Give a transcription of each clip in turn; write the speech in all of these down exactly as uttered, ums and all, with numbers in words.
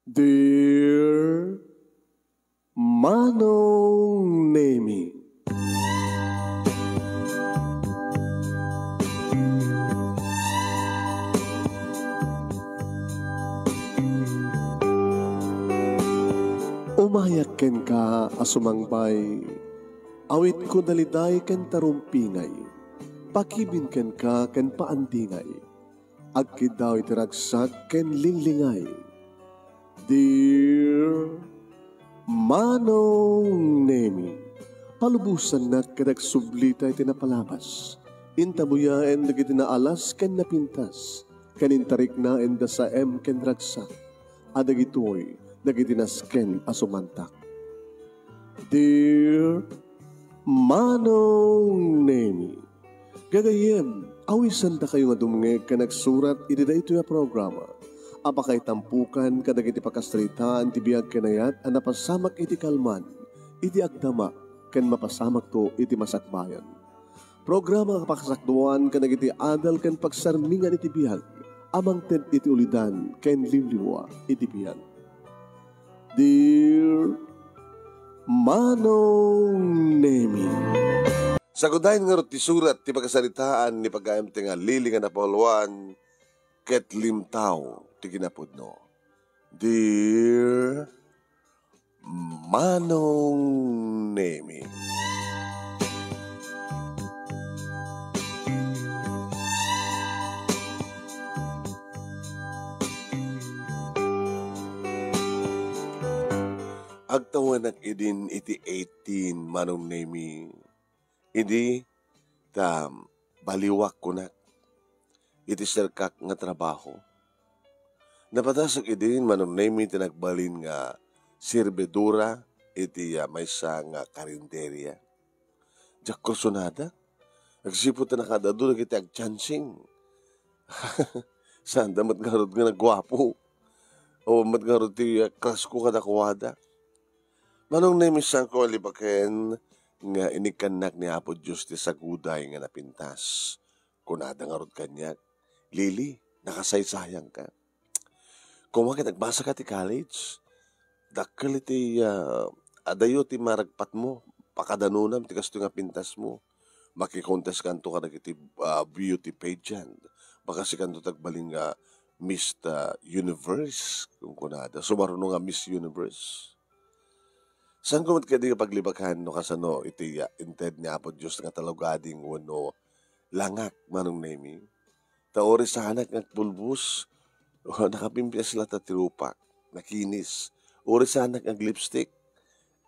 Dear Manong Nemi. Umayak kenka a sumangbay, awitko daliday ken tarumpingay, pakibin kenka ken paandingay. Agkiddaw iti ragsak ken linglingay. Dear Manong Nemi, palubosannak ket agsublita iti napalabas. Intabuyaen dagiti naalas ken napintas, ken intariknaen da saem ken ragsak, a dagitoy dagiti nasken a sumantak. Dear Manong Nemi, gagayyem, awisandakayo nga dumngeg ken agsurat iti daytoy a programa a pakaitampukan kadagiti pakasaritaan ti biag ken ayat a napasamak iti kalman, iti agdama, ken mapasamakto iti masakbayan. Programa nga pakasakduan kadagiti adal ken pagsarmingan iti biag a mangted iti ulidan ken liwliwa iti biag. Dear Manong Nemi. Sagudayen ngarud ti surat ti pakasaritaan ni pagayam ti nga Lili nga napauluan ket Limtaw ti kinapudno. Dear Manong Nemi. Agtawenak idin iti eighteen, Manong Nemi. Idi ta baliwak kunak iti serkak nga trabaho. Napadasak idin, Manong Nemi, ti nagbalin nga serbidora iti, ah, maysa nga karinderia. Diak kursunada. Agsipud ta nakaad-adu dagiti agchancing. Saanda met ngarud nga nagguapo. Awan met ngarud ti, ah, class ko kadakuada. Manong Nemi, saanko a libaken nga inikkannak ni Apo Dios ti saguday nga napintas. Kunada ngarud kaniak, "Lili, nakasaysayangka. Koma ket agbasaka ti college. Dakkel iti, ah, adayo ti maragpatmo, pakadanonam ti kastoy nga pintasmo. Makikonteskanto kadagiti, ah, beauty pageant. Baka sikanto ti agbalin nga Miss, ah, Universe," kunkunada. Sumaruno nga Miss Universe. Saanko met kadi nga paglibakan no kasano iti, ah, inted ni Apo Dios nga talaugading wenno langak, Manong Nemi. Ta uray saanak nga agbulbos, nakapimpias latta ti rupak, nakinis. Uray saanak nga aglipstick,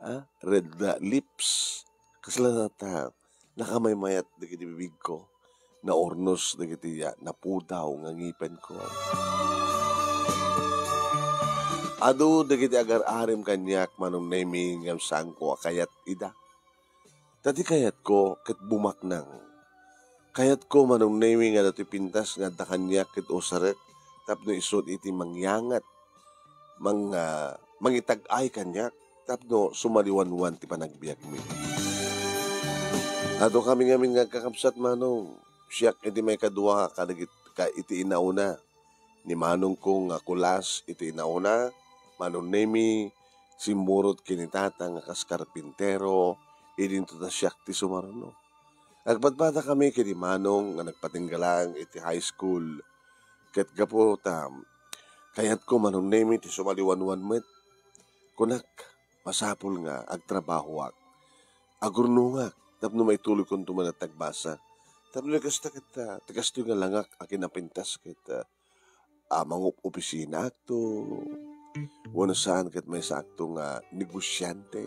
ah, red, ah, lips. Kasla ta nakamaymayat dagiti bibigko, naurnos dagiti, ah, napudaw nga ngipenko. Adu dagiti agar-arim kaniak, Manong Nemi, ngem saanko a kayat ida. Ta ti kayatko ket bumaknang. Kayatko, Manong Nemi, nga datoy pintas nga adda kaniak ket usarek tapno isut' iti mangyangat, mang-, ah, mangitag-ay kaniak tapno sumaliwanwan ti panagbiagmi. Adu kami ngamin nga agkakabsat, Manong. Siak iti maikadua kadagit-, ka-, iti inauna. Ni manongko nga Kulas iti inauna, Manong Nemi, simmurot ken ni Tatang a kas karpintero, idinto ta siak ti sumaruno. Agpadpadakami ken ni Manong nga nagpatingga laeng iti high school. Ket gapu ta kayatko, Manong Nemi, ti sumaliwanwan met, kunak, masapul nga agtrabahoak. Agurnongak tapno maituloykonto met a agbasa. Tapno ti kasta ket, ah, ti kastoy nga langak a kinapintas ket, ah, a mangup-opisinaakto, wenno saan ket maysaakto nga negosiante.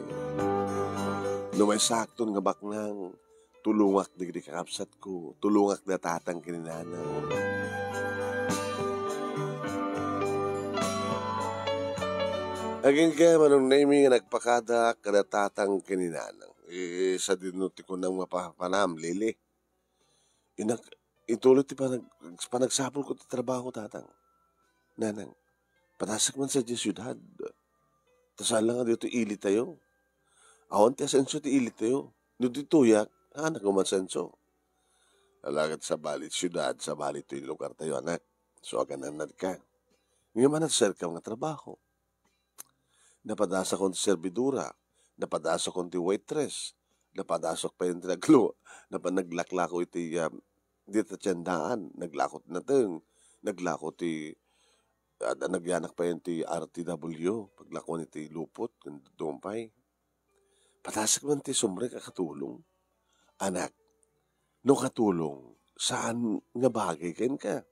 No maysaakton nga baknang, tulongak dagiti kakabsatko, tulongak da Tatang ken ni Nanang. Agingga, Manong Nemi, nga nagpakadaak kada Tatang ken ni Nanang. Eh, sadino ti kunam nga pa-, panam, Lili? Inak-, ituloy ti panag-, panagsapulko ti trabaho, Tatang. Nanang, padasak man sadiay siudad. Ta saan la nga ditoy ilitayo. Awan ti asenso ti ilitayo. No ditoyak, haanak nga umasenso. Ala ket sabali ti siudad, sabali toy lugartayo, anak. So, aganannadka. Ngem ania ti serkam nga trabaho? Napadasakon ti servidora, napadasakon ti waitress, napadasakon pay ti naglu-, napa-, naglaklako iti, ah, dita tiendaan, naglako ti nateng, naglako ti, ah, nagyanak pay ti R T W, paglakuan iti lupot, ken dumaon pay. Padasakon ti sumrek a katulong. Anak, no katulong, saan nga bagay kenka?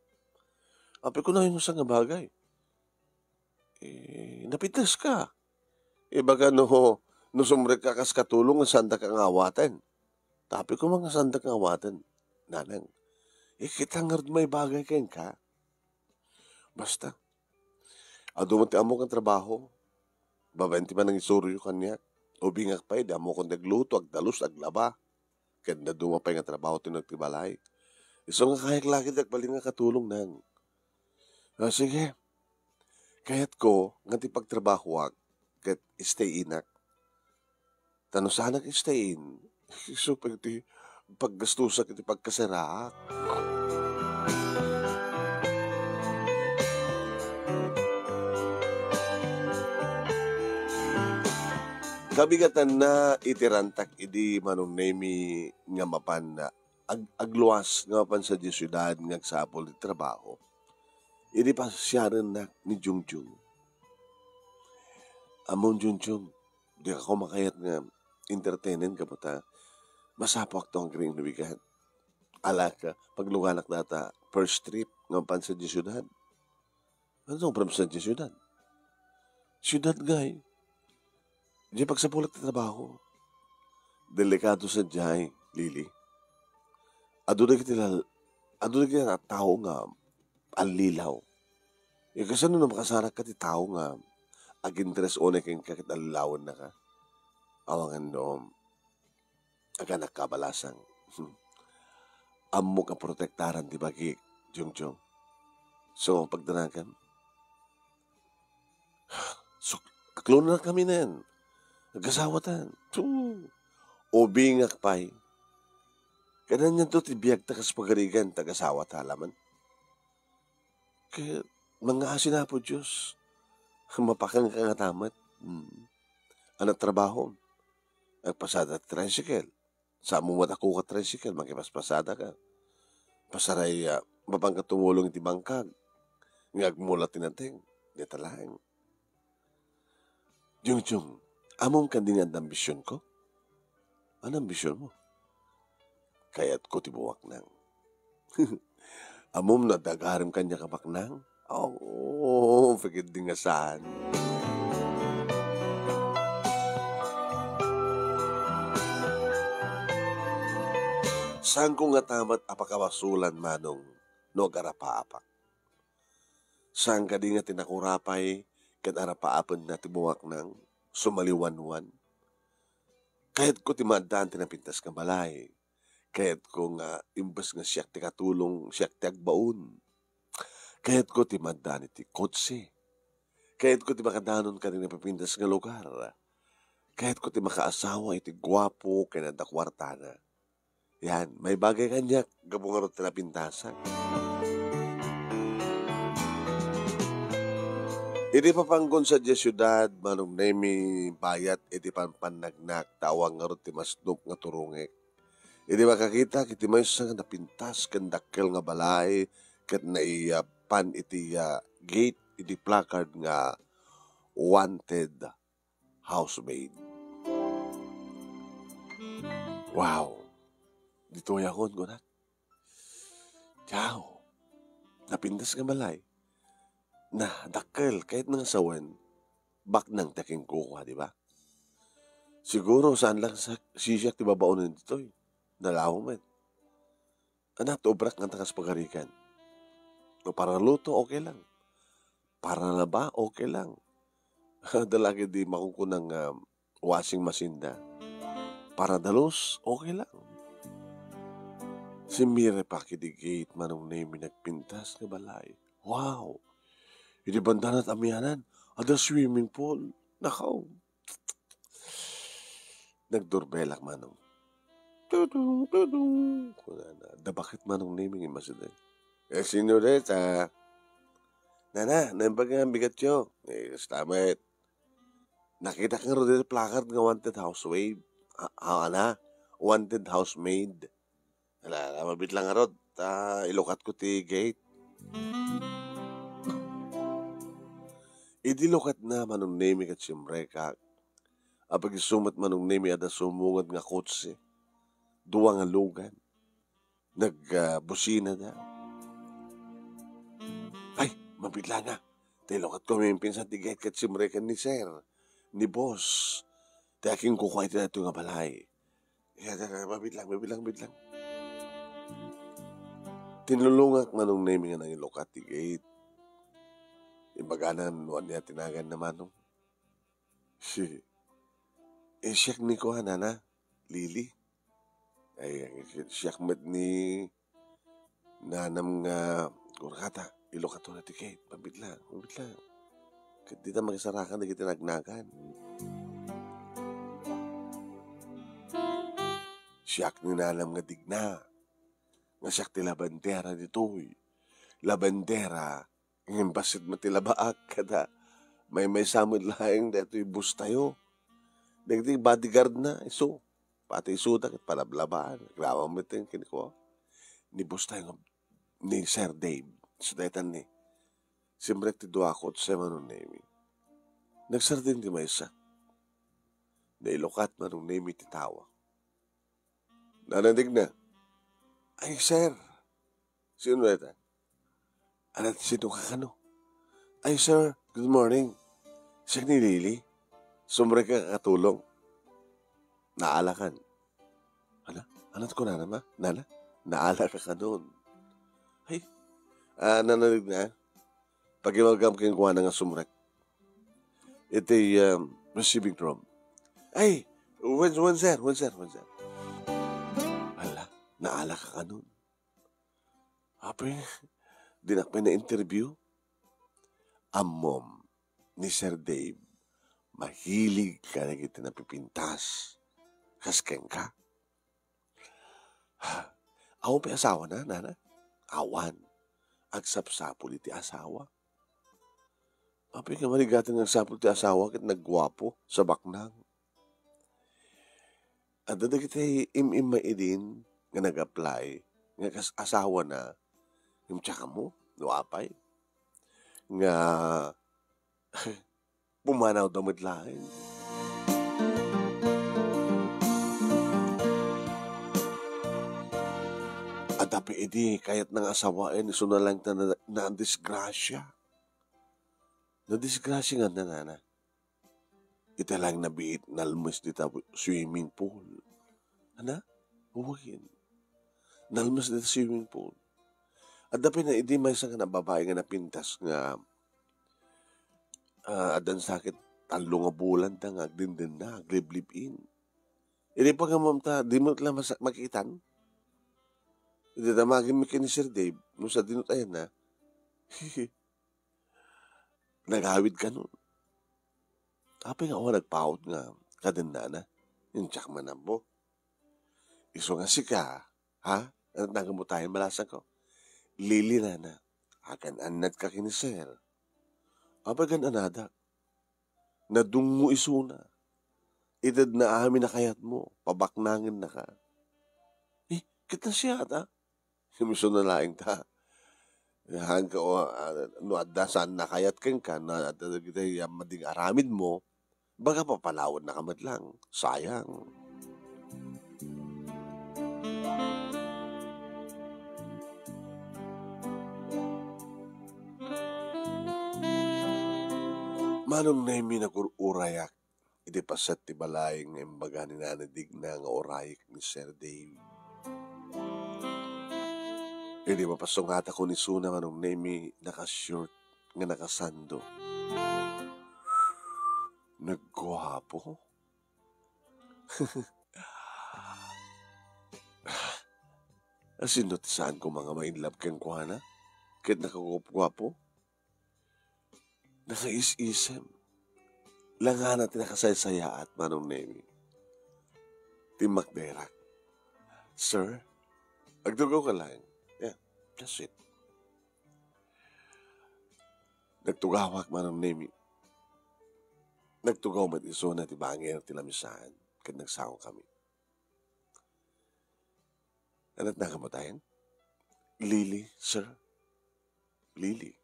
Apay ko, no saan nga bagay? Eh, napintaska. Ibaga no, no sumrekka kas katulong, saandaka nga awaten. Apay ko, nga saandaka nga awaten, nanang. Eh, kita ngarud may bagay kenka. Basta, adu man ti ammok nga trabaho, babaen ti panangisuryo kaniak. Ubingak pay, di ammokon ti agluto, agdalus, aglaba. Ken dadduma pay nga trabaho ti nagtibalay. Isu nga kayak lagi ti agbalin nga katulong, nang. Ah, sige. Kayatko nga ti pagtrabahoak ket stay inak. Ta no saanak stay in, isu pay ti paggastusak iti pagkasaraak. Kabigatanna iti rantak idi Manong Nemi nga mapan ag-, agluas nga mapan sadiay siudad nga agsapul ti trabaho. Idi pasiarennak ni Jungjung. Ammom, Jungjung, dika ko makayat nga entertainen ka, ta masapuakto nga agrinubigan. Alaka, pagluganak data, first trip nga mapan sadiay siudad. Ano nga from sadiay siudad? Siudad ngay. Diay pagsapulak ti trabaho. Delikado sadiay, Lily. Adu dagiti lal-, adu dagiti tao nga allilaw. Eh, kasano no makasarakka ti tao nga aginteres unay kenka ket allilawennaka? Awangan no, aganakka a balasang. Ammok a protektaran ti bagik, Jungjung. So, pagdanagan, suk-, aklonennakami nen. Agasawatan. Tsu. Ubingak pay. Kanan yanto ti biagta kas pagarigan, ta agasawata laman. Ket mangngaasi, Apo Dios. Mapakanka ngata met. Hmm. Ano trabahom? Agpasada ti tricycle. Saan mo met a kuka tricycle, makipaspasadaka. Pasaray, ah, mapanka tumulong iti bangkag nga agmula ti nateng. Dita laeng. Jungjung, ammom kadi nga adda ambisionko? Ano ambisionmo? Kayatko ti bumaknang. Ammom no adda agarim kaniak a baknang? Oo, pagiddi nga saan. Saanko ngata met a pakabasolan, Manong, no agarapaapak. Saan kadi nga ti nakurapay ket arapaapenna ti bumaknang, sumaliwanwan? Kayatko ti maaddaan ti napintas nga balay. Kayatko nga imbes nga siak ti katulong, siak ti agbaon. Kayatko ti maaddaan iti kotse. Kayatko ti makadanon kadi napipintas nga lugar. Kayatko ti makaasawa iti guapo ken adda kuartana. Yan, maibagay kaniak gapu ngarud ti napintasak. Idi papanggon sadiay siudad, Manong Nemi, bayat iti panpannagnak, ta awan ngarud ti masnop nga turongek. Idi makakitak iti maysa nga napintas ken dakkel nga balay, ket naiyaban iti, ah, gate iti placard nga wanted housemaid. Wow! Ditoy akon, kunak. Wow! Napintas nga balay. Na, dakkel, ket nga sawen, baknang ti kinkukuha, di ba? Siguro, saan lang sa, sisiak ti babaonen ditoy. Nalaw met. Anak, ti obrak nga takas pagarikan. No para luto, okay lang. Para laba, okay lang. Adda lagi di makukunang, ah, washing machine da. Para dalus, okay lang. Simmirepak idi gate, Manong Nemi, nagpintas nga balay. Wow! Idi bandana ti amianan, adda swimming pool. Nakaw! Nagdurbelak, Manong. Tudung, tudung. Kunana, adda baket, Manong Nemi, nga immasideg. Eh, señorita. Nana, naimbag nga bigatyo. Eh, kasta met. Nakitak ngarud iti placard nga wanted housemaid. A-, a-, ana? Wanted housemaid. Ala, ala, mabitla ngarud. Ta ilukatko ti gate. Idi lukatna, Manong Nemi, ket simrekak. Apay isu met, Manong Nemi, adda sumunged nga kotse. Dua nga lugan. Nag, ah, businada. Ay, mabitla nga. Ta ilukatko maminsan ti gate ket simreken ni sir, ni boss. Ti akinkukua iti daytoy nga balay. Kaya, kaya, mabitla, mabitla, mabitla. Tinulongak, Manong Nemi, nga nangilukat ti gate. Imbagana no ania ti naganna, Manong. Si, eh, siak ni kuan, nana, Lily. Ay, siak met ni nanam nga, kurkata, ilukato na ti gate. Mabitla, mabitla. Ket dita makisarakan dagiti nagnagan. Siak ni nanam nga digna. Nga siak ti labandera ditoy. Labandera. Ngem bassit met ti labaak, kada maymaysa met laeng daytoy boss tayo. Dagiti bodyguard na, isu. Pati isuda, ket palablabaan. Agraman met ti kenkuana. Ni boss tayo nga, ni Sir Dave. Isu daytan ni. Simrek ti dua a kotse, Manong Nemi. Nagsardeng ti maysa. Nailukat, Manong Nemi, ti tawag. Nanadig na. Ay, sir. Sino ita? Anak, sino ka kano? Ay, sir, good morning. Siak ni Lily. Sumrek ka katulong. Naalakan. Ana? Anat ko na naman? Nana? Naala ka kanon. Ay, ah, nanalig na. Pagimagam kenkuana nga sumrek. Iti, um, receiving room. Ay, when, when, sir? When, sir? When, sir? Ala, naala ka kanon. Apay, dinak pay na-interview? Ammom, ni Sir Dave, mahilig ka dagiti napipintas. Kas kenka. Awan pay asawana, nana? Awan. Agsapsapul iti asawa. Apay nga maligatan nga agsapul ti asawa ket nagguapo sa baknang. Adda dagiti im-immaidin nga nag-apply nga kas asawana, ngem tsaka mo, no apay, nga pumanawda met laeng. Adda pay idi kayatna nga asawaen, isu na laeng ta na-, nadisgrasya. Nadisgrasya nga nanana. Ita laeng nabiit, nalmes dita swimming pool. Ana? Wen. Nalmes dita swimming pool. Adda pay na idi maysa nga babai nga napintas nga, ah, addan sakit tallo nga bulan ta nga agdindenna, aglibli-in. Idi pagammom ta, di met la mas-, makitan. Idi damagem mi ken ni Sir Dave, no sa dinut ayan na, nagawid kanon. Apay nga awan nagpaut nga kadennana? Intiak man ammo. Isu nga sika, ha? Nagmutayen, malasang ko. Lily, nana, agan-annad ka ken ni Sir. Apay gan-annadak? Nadungngo isuna. Itedna amin a kayatmo, pabaknangennaka. Eh, ket na siya, ta? Isu na laeng ta. Haan ka, o, ah, no adda saan a kayat kenka, no adda dagiti, ah, madi nga aramidmo, baga papanawennaka met laeng. Sayang. Manong Nemi, nagur-urayak iti paset ti balay nga imbaga ni Nana Digna nga urayek ni Sir Dave. Idi mapasungatako ni Suna, Manong Nemi, naka-short nga nakasando. Nagguapo. Asino ti saan koma nga ma-in love kenkuana? Ket nakaguapguapo? Nakaisisem. Langana ti nakasaysayaat, Manong Nemi. Timmakderak. Sir, agtugaw ka laeng. Yeah, that's it. Nagtugawak, Manong Nemi. Nagtugaw met isuna ti bangir ti lamisaan ket nagsangokami. Anat na kamutayen? Lily, sir. Lily.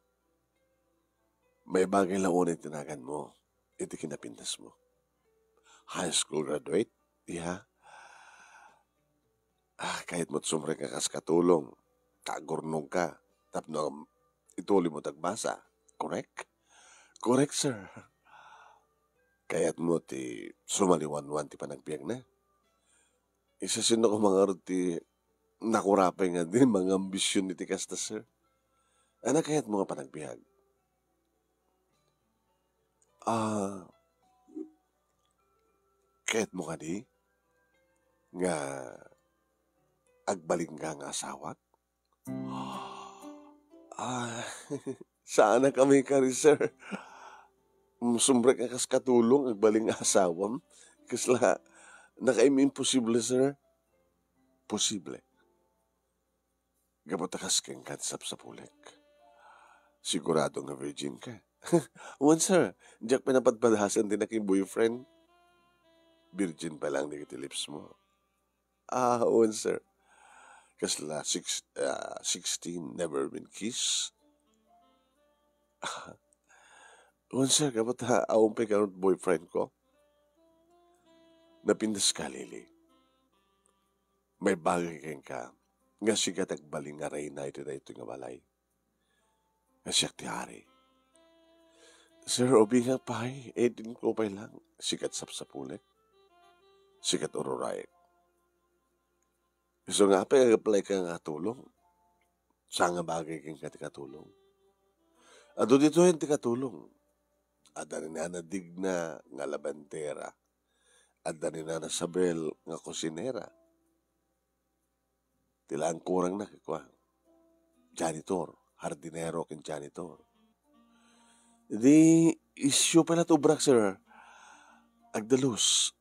Maibagay la unay ti naganmo iti kinapindesmo. High school graduate, ya. Ah, kayatmo ti sumrek nga kas katulong, ta agurnongka, tapno ituloymo ti agbasa. Correct? Correct, sir. Kayatmo ti sumaliwanwan ti panagbiagna? Isasino koma ngarud ti nakurapay nga di mangambision iti kasta, sir? Ania kayatmo nga panagbiag? Ah, kayatmo kadi nga agbalin ka nga asawak? Ah, saan a kami kari, sir. Mm, sumrek nga kas katulong, agbalin nga asawam. Kasla, nakaim-imposible, sir. Posible. Gapu ta kas kenka ti sapsapulek. Sigurado nga virgin ka. Wen, sir, diak pinapadpadasan ti nakim-boyfriend. Virgin pa lang dagiti lips mo. Ah, wen, sir. Kasla six, ah, sixteen, never been kissed. Wen, sir, gapu ta awan pay ngarud boyfriend ko. Napintas ka, Lily. Maibagay kenka nga sika ti agbalin nga reyna iti daytoy nga balay. Nga siak ti ari. Sir, ubingak pay, edin ko pay lang. Sika ti sapsapulek. Sika ti ururaek. Isu nga apay, ag-apply ka nga katulong. Saan nga bagay kenka ti katulong? Adu ditoyen ti katulong. Adda ni Nana Digna nga labandera. Adda ni Nana Sabel nga kusinera. Ti laeng kurangna, kua, janitor, hardinero ken janitor. Di, isu pay la ti ubrak, sir. Agdalus.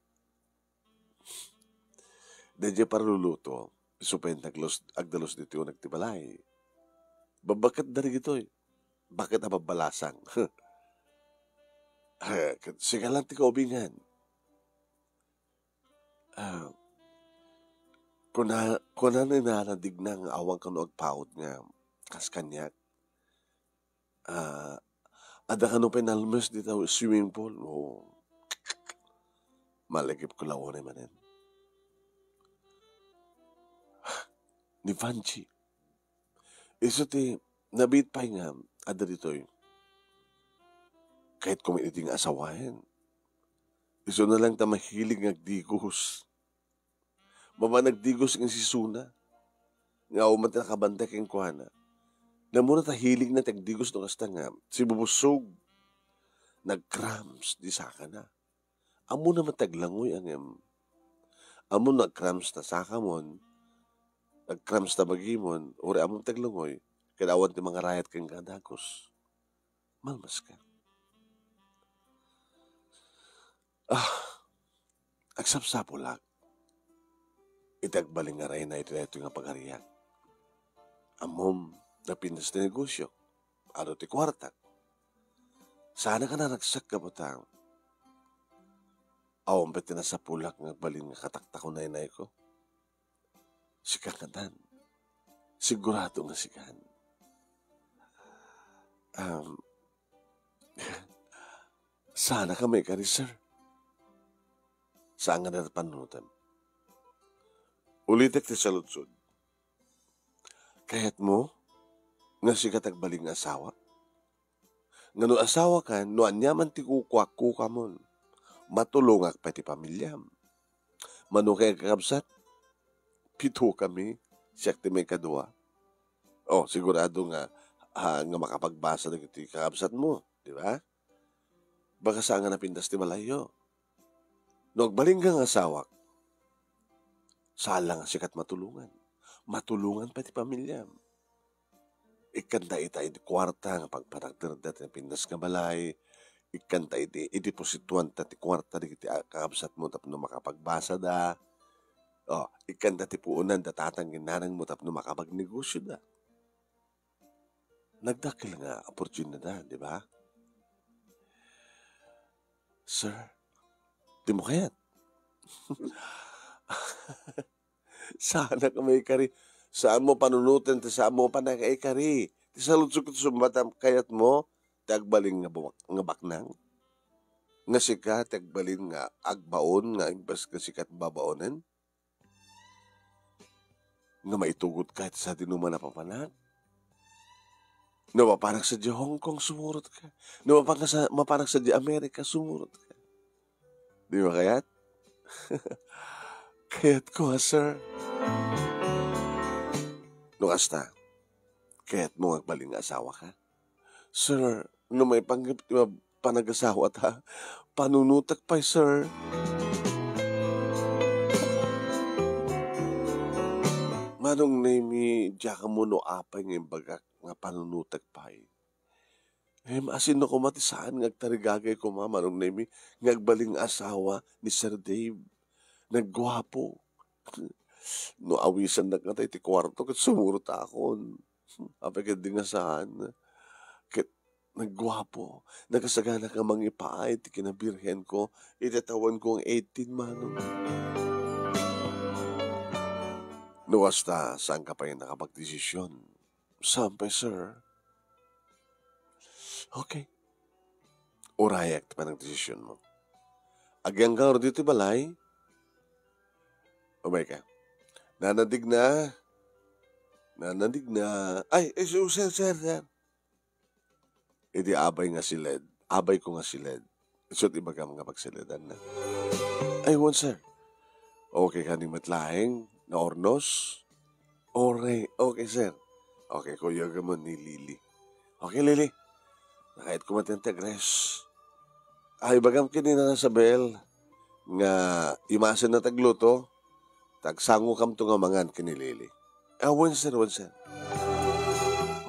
Daydiay parluluto, isu pay ti agdalus, agdalus ditoy uneg ti balay. Babbaket da dagitoy. Baket a babbalasang. Sika lang ti kaubingan. Ah, kuna, kuna ni Nana Digna nga awan kano agpaut nga kas kaniak. Ah, adda kano pay nalmes dita swimming pool? Oo. Malagipko la unay manen. Ni Vanji. Isu ti nabiit pay nga adda ditoy. Kayatko met idi nga asawaen. Isu na lang ta mahilig nga agdigos. Mapan agdigos nga insisuna. Nga awan man ti nakabantay kenkuana. Ammona ta hiligna ti agdigos no kasta nga sibubussog. Nag-cramps ti sakana. Ammona met ti aglangoy, ngem ammom no nag-cramps ta sakamon, nag-cramps ta bagimon, uray ammom ti aglangoy, ket awan ti mangarayat kenka a dagus. Malmas ka. Ah, agsapsapulak iti agbalin nga reyna iti daytoy nga pagariak. Ammom, napintas ti negosio. Adu ti kuartak. Saanak a naragsak gapu ta awan pay ti nasapulak nga agbalin nga kataktakon naynayko. Sika katan. Sigurado nga sikan. Um, saanak a maikari, sir. Saan nga dayta panunotem. Ulitek ti saludsod. Kayatmo nga sika ti agbalin nga asawa? Nga no asawakan, no aniaman ti kukuak, kukamon. Matulongak pay ti pamiliam. Mano kay agkakabsat? Pito kami, siak ti maikadua. Oh, sigurado nga, ah, nga makapagbasa dagiti kakabsatmo, di ba? Baka saan nga napintas ti balayyo. No agbalin ka nga asawak, saan la nga sikat matulongan. Matulongan pay ti pamiliam. Ikkanta ita iti kuarta nga pagpanagderda ti napintas nga balay. Ikkanta iti idepositoanta ti kuarta dagiti a-, kakabsatmo tapno makapagbasada. Oh, ikkanta ti puonanda tatang ken nanangmo tapno makapagnegosioda. Nagdakkel nga oportunidad, di ba? Sir, dimo kayat? Saanak a maikari. Saanmo panunoten ti saanmo a panakaikari. Ti saludsodko ti sumbat, kayatmo ti agbalin nga bumag-, nga baknang? Nga sika ti agbalin nga agbaon nga imbes nga sika ti babaonen? Nga maitugot ka iti sadino man a papanak? No mapanak sadiay Hong Kong, sumurot ka. No mapanak sa-, mapanak sadiay Amerika, sumurot ka. Dimo kayat? Kayatko nga, sir. No kasta, kayatmo nga agbalin nga asawaka? Sir, no maipanggep ti ma-, panagasawata, panunotek pay, sir. Manong Nemi, diak ammo no apay nga imbagak nga panunotek pay. Eh, maasinna koma ti saan nga agtarigagay koma, Manong Nemi, nga agbalin nga asawa ni Sir Dave. Nagguapo. No awisannak ngata iti kuarto, ket sumurotakon. Apay ket di nga saan. Ket nagguapo. Nakasagana ka mangipaay ti kinabirhenko iti tawenko nga eighteen, Manong. No kasta, saanka pay nakapagdesisyon? Saan pay, sir? Okay. Urayak ti panagdesisyonmo. Agyangka ngarud ditoy balay. Umay ka. Nanadig na. Nanadig na. Ay, ay, sir, sir, sir, sir. Idi abay nga siled, abayko nga siled. Isu't ibagam nga pagsilidanna. Ay, wen, sir. Okay ka ni met laeng, naurnos? Okay, okay, sir. Okay, kuyagamon ni Lily. Okay, Lily. Nakayat ko met ti agres. Ay, ibagam ken ni Nana Isabel nga imasenna ti agluto, ta agsangokamto nga mangan ken ni Lily. Ah, wen, sir, wen, sir.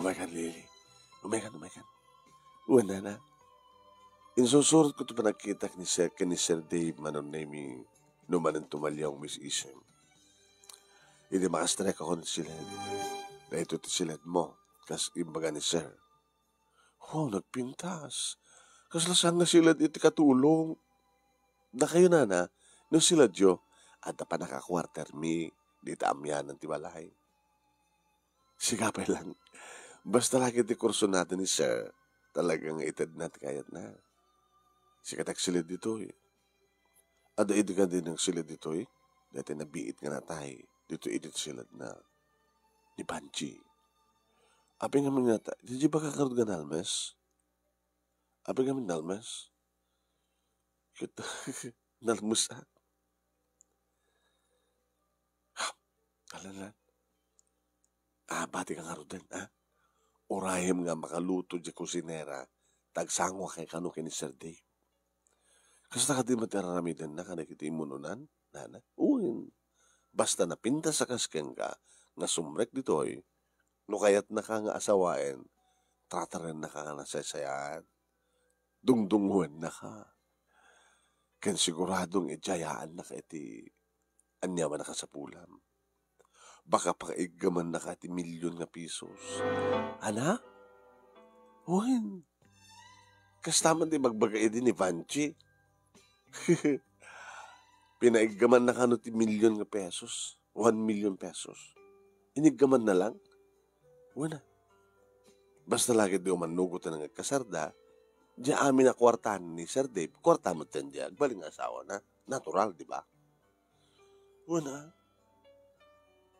Umay kan, Lily. Umay kan, umay kan. Wen, nana. Insursurotko ti panagkitak ni Sir, ken ni Sir Dave, Manong Nemi, no manen tumaliaw nga mis-isem. Idi makastrek ako ni siled. Daytoy ti siledmo, kas imbaga ni Sir. Wow, nagpintas. Kasla saan nga siled iti katulong? Dakayo, nana, no siledyo, adda pannakakuartermi dita amianan ti balay. Sika pay lang. Basta la ket ti kurso naton ni Sir, talaga nga itedna ti kayatna. Sika ti agsiled ditoy. Adda idi kadi nagsiled ditoy, daytoy nabiit nga natay, ditoy idi siledna. Ni Panchi. Apay ngamin nata-, di, di ba kakarod nga nalmes? Apay ngamin nalmes? Ket, nalmes, a. Ala na. Ah, bati ka ngaruden, a? Urayem nga makaluto diay kusinera, ta agsangoak kano ken ni Sir Dave. Kasta kadi met ti ar-aramidenna kadagiti immunonan, nana? Wen. Basta napintas a kas kenka nga sumrek ditoy, no kayatnaka nga asawaen, tratarennaka nga nasaysayaan. Dungdungwennaka. Ken siguradong idiayaannaka iti aniaman a kasapulam. Baka pakaiggamannaka ti milyon nga pesos. Ana? Wen. Kasta man ti ibagbaga idi ni Vanchi. Pinaiggamanna kano ti milyon nga pesos? One million pesos. Iniggamanna lang? Wen a. Basta la ket di umannugotan nga agkasarda, diay amin a kuarta ni Sir Dave, kuarta met diay agbalin nga asawana. Natural, di ba? Wen a.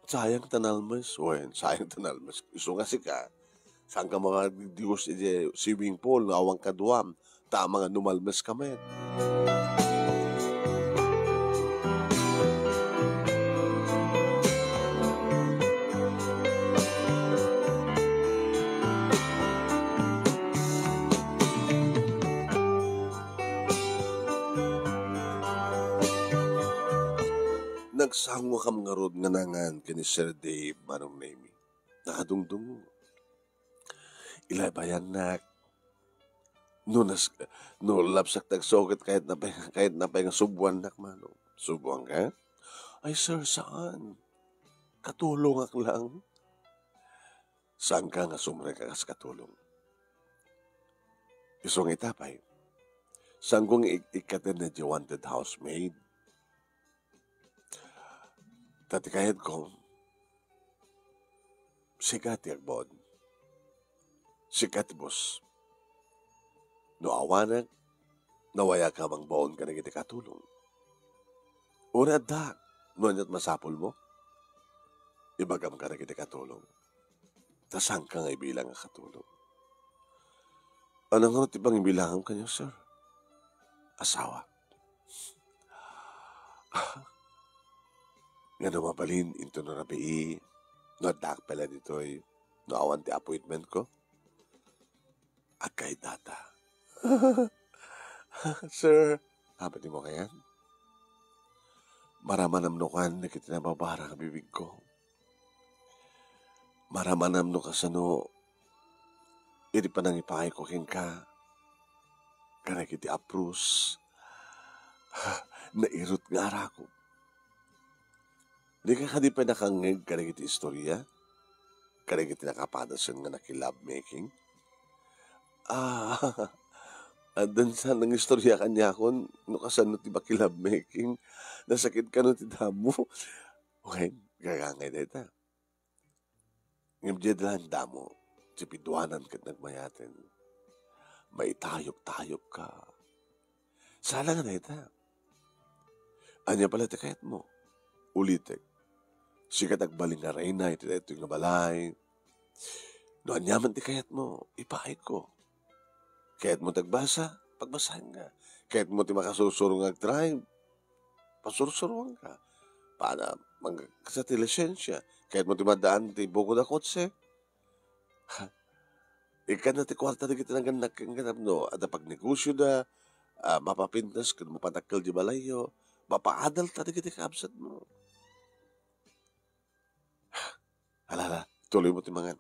Sayang ta nalmes. Wen, sayang ta nalmes. Isu nga sika, saanka makagdidios iti swimming pool nga awan kaduam, ta amangan no malmes ka met. Nagsangokam ngarud nga nangan ken ni Sir Dave, Manong Nemi. Nakadungdungo. Ilaybayannak. No nas-, no labsak ti agsugat, kayatna pay, kayatna pay nga subuannak, Manong. Subuanka? Ay, sir, saan? Katulongak lang. Saanka nga sumrek a kas katulong? Isu nga ita pay, Saanko nga ik-, ikkaten daydiay wanted housemaid. Ta ti kayatko, sika ti agbaon. Sika ti boss. No awanak, nawayak a mangbaon kadagiti katulong. Uray adda, no aniat masapulmo, ibagam kadagiti katulong. Ta saanka nga ibilang a katulong. Ania ngarud ti pangibilangam kaniak, sir? Asawa. Ngano mabalin intono rabii, no addaak pay la ditoy, no awan ti appointment ko? Agkaydata. Sir, apay ti mo kayan? Maramanam no kan dagiti nababara nga bibigko. Maramanam no kasano iti panangipaayko kenka, kadagiti apros, nairut nga arakop. Dika kadi pay nakangngeg kadagiti istoria? Kadagiti nakapadasen nga naki-lovemaking? Ah, addan sa nangistorya kaniakon no kasano ti maki-lovemaking. Nasakit kano ti damo. Wen, gagangay dayta. Ngem diay laeng damo, ti piduanan ket nagmayaten. Maitayok-tayok ka. Saan nga dayta. Ania pay la ti kayatmo? Ulitek. Sika ti agbalin nga reyna iti daytoy nga balay. No ania man ti kayatmo, ipaayko. Kayatmo ti agbasa, pagbasaenka. Kayatmo ti makasursuro nga agdrive, pasursuroanka. Para mangkasa ti lisensia. Kayatmo ti maddaan ti bukod a kotse. Ikkanna ti kuarta dagiti nagannak kenka tapno adda pagnegosioda, ah, mapapintas ken mapadakkel di balayyo, mapaadalta dagiti kabsatmo. Ala, ala, tuloymo ti mangan.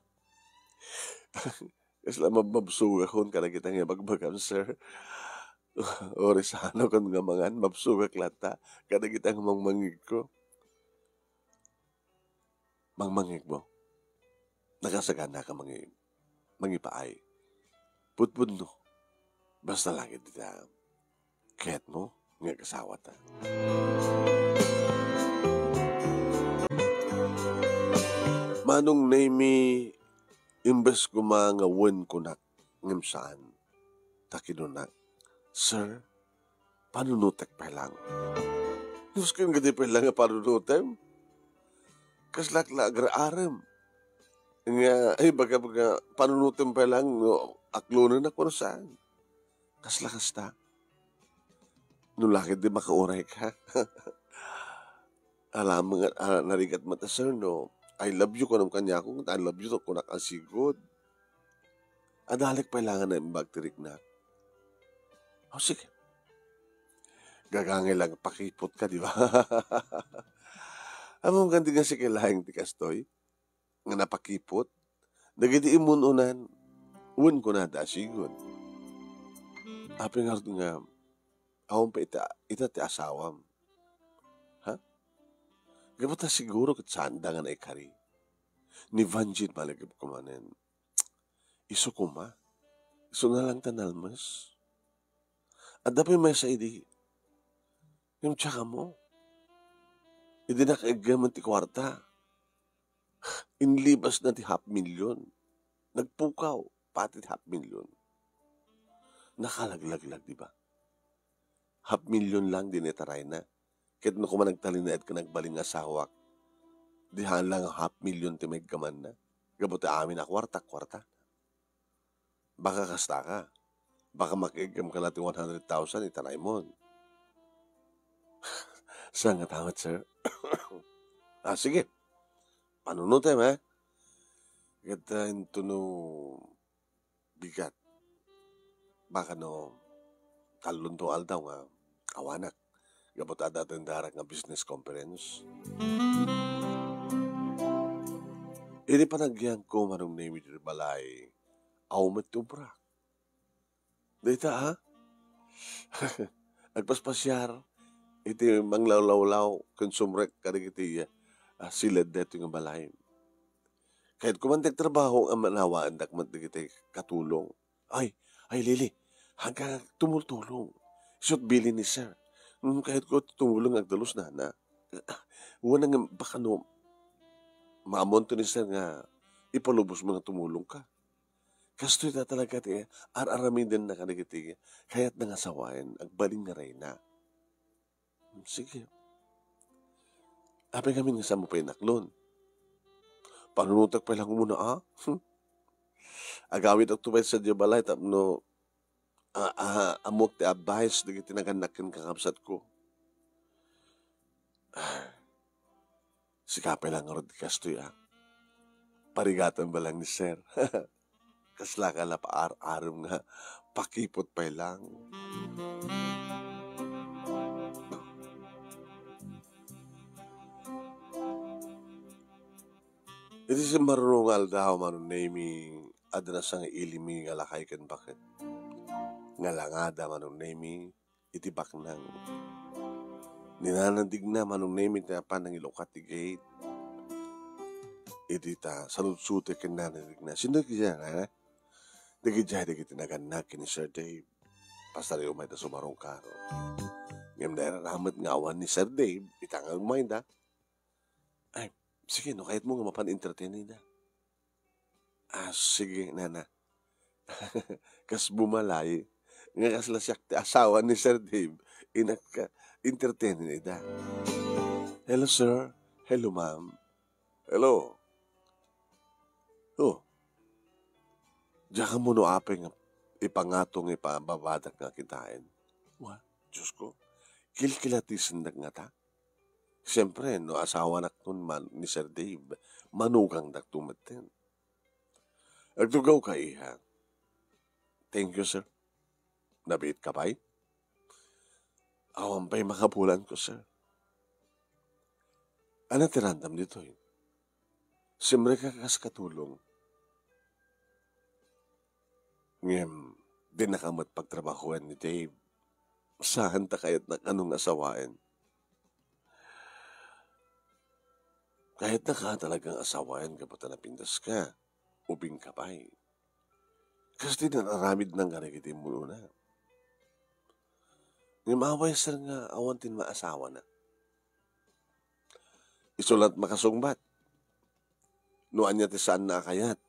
Kasla mab-, mabsogakon kadagita nga ibagbagam, sir. Uray saanakon nga mangan, mabsogak latta kadagita nga mangmangngegko. Mangmangngegmo. Nakasaganaka mangi-, mangipaay. Pudpudno. Basta la ket dita kayatmo nga agasawata. Manong Nemy, imbes koma nga wen kunak, ngem saan. Ta kinuna, "Sir, panunotek pay lang." Diyos ko, yung gadi pay lang nga panunotem. Kaslak la agraarem. Nga, ay, baga, baga, panunotem pay lang, no, aklonen ako, no, saan. Kasla kasta. No, lakit di makauray ka. Alam nga, ah, narigat mata, sir, no? "I love you," kunam kaniako, "I love you," kunak a sigud. Adalek pay lang nga naimbag ti riknak. O, sige. Gagangay lang pakipot ka, di ba? Ammom kadi nga sika laeng ti kastoy nga napakipot? Dagiti immun-unan, wen kunada a sigud. Apay ngarud nga, awan pay ita, ita ti asawam? Ha? Gapu ta siguro ket saanda nga naikari. Ni Vanjie, malagipko manen. Isu koma. Isuna lang ta nalmes. Adda pay maysa idi. Ngem tsaka mo. Idi nakaiggaman ti kuarta, inlibasna ti half million. Nagpukaw pati ti half million. Nakalaglaglag, di ba? Half million lang ti naitarayna. Ket no koma nagtalinaed ken agbalin nga asawak, di haan lang half million ti maiggamanna. Gapu ta amin a kuarta, kuarta. Baka kasta ka. Baka makaiggam ka la ti one hundred thousand, itaraymon. Saan nga tamat, sir? Ah, sige. Panunotem, ha? Ket, ah, intono bigat. Baka no, tallo nga aldaw nga awanak. Gapu ta adda atendarak nga business conference. Idi panagyanko, Manong Nemy, iti balay, awan met ti ubrak. Dayta, ha? Agpaspasiar iti manglawlawlaw ken sumrek kadagiti, ah, siled daytoy nga balay. Kayatko man ti agtrabaho nga manawaendak met dagiti katulong. Ay, ay, Lily, haanka nga tumultulong. Isu't bilin ni Sir. Hmm, kayatko ti tumulong nga agdalus, nana. Wen nga baka no, maamuanto ni Sir nga ipalubosmo nga tumulongka. Kastoy ta talaga ti ar-aramidenna kadagiti kayatna nga sawaen, agbalin nga reyna. Hmm, sige. Apay ngamin nga saanmo pay inaklon? Panunotek pay lang umuna, a? Hmm. Agawidakto pay sadiay balay tapno, a, a, ammok ti advice dagiti nagannak ken kakabsatko. Ah, sika pay lang ngarud ti kastoy, a. Parigatanna lang ni Sir. Kaslaka la paar-arem nga pakipot pay lang. Iti simmaruno nga aldaw, Manong Nemy, adda nasangiilimi nga lakay ken baket. Ngalangada, Manong Nemy, iti baknang. Ni Nana Digna, Manong Nemy, ti napan nangilukat ti gate. Idi ta, saludsutek ken Nana Digna. Sino dagiti, Nana? Dagiti, dagiti nagannak ken ni Sir Dave. Pasariw mayda sumarungkaro. Ngem nairaramet nga awan ni Sir Dave, ita nga umayda. Ay, sige, no kayatmo nga mapan entertain ida. Ah, sige, nana. Kas bumalayi nga kasla siak ti asawa ni Sir Dave, inak ka entertain ida. Hello, sir. Hello, ma'am. Hello. Oh. Diak ammo no apay nga ipangato nga ipababadak nga kitaen. Wa, Diyos ko, kilkilatisendak ngata. Siyempre, no asawanakton man ni Sir Dave, manugangdakto metten. Agtugawka, iha. Thank you, sir. Nabiit ka pay? Awan pay makabulan ko, sir. Ania ti randam ditoy? Simrek a kas katulong. Ngem, dinaka met pagtrabahoen ni Dave. Saan ta kayatnak a no nga asawaen? Kayatnaka talaga nga asawaen gapu ta napintas ka, ubing ka pay. Kas ti naaramidna nga dagiti immunona. Ngem awan, sir, nga awan ti maasawana. Isu la't makasungbat. No ania ti saanna a kayat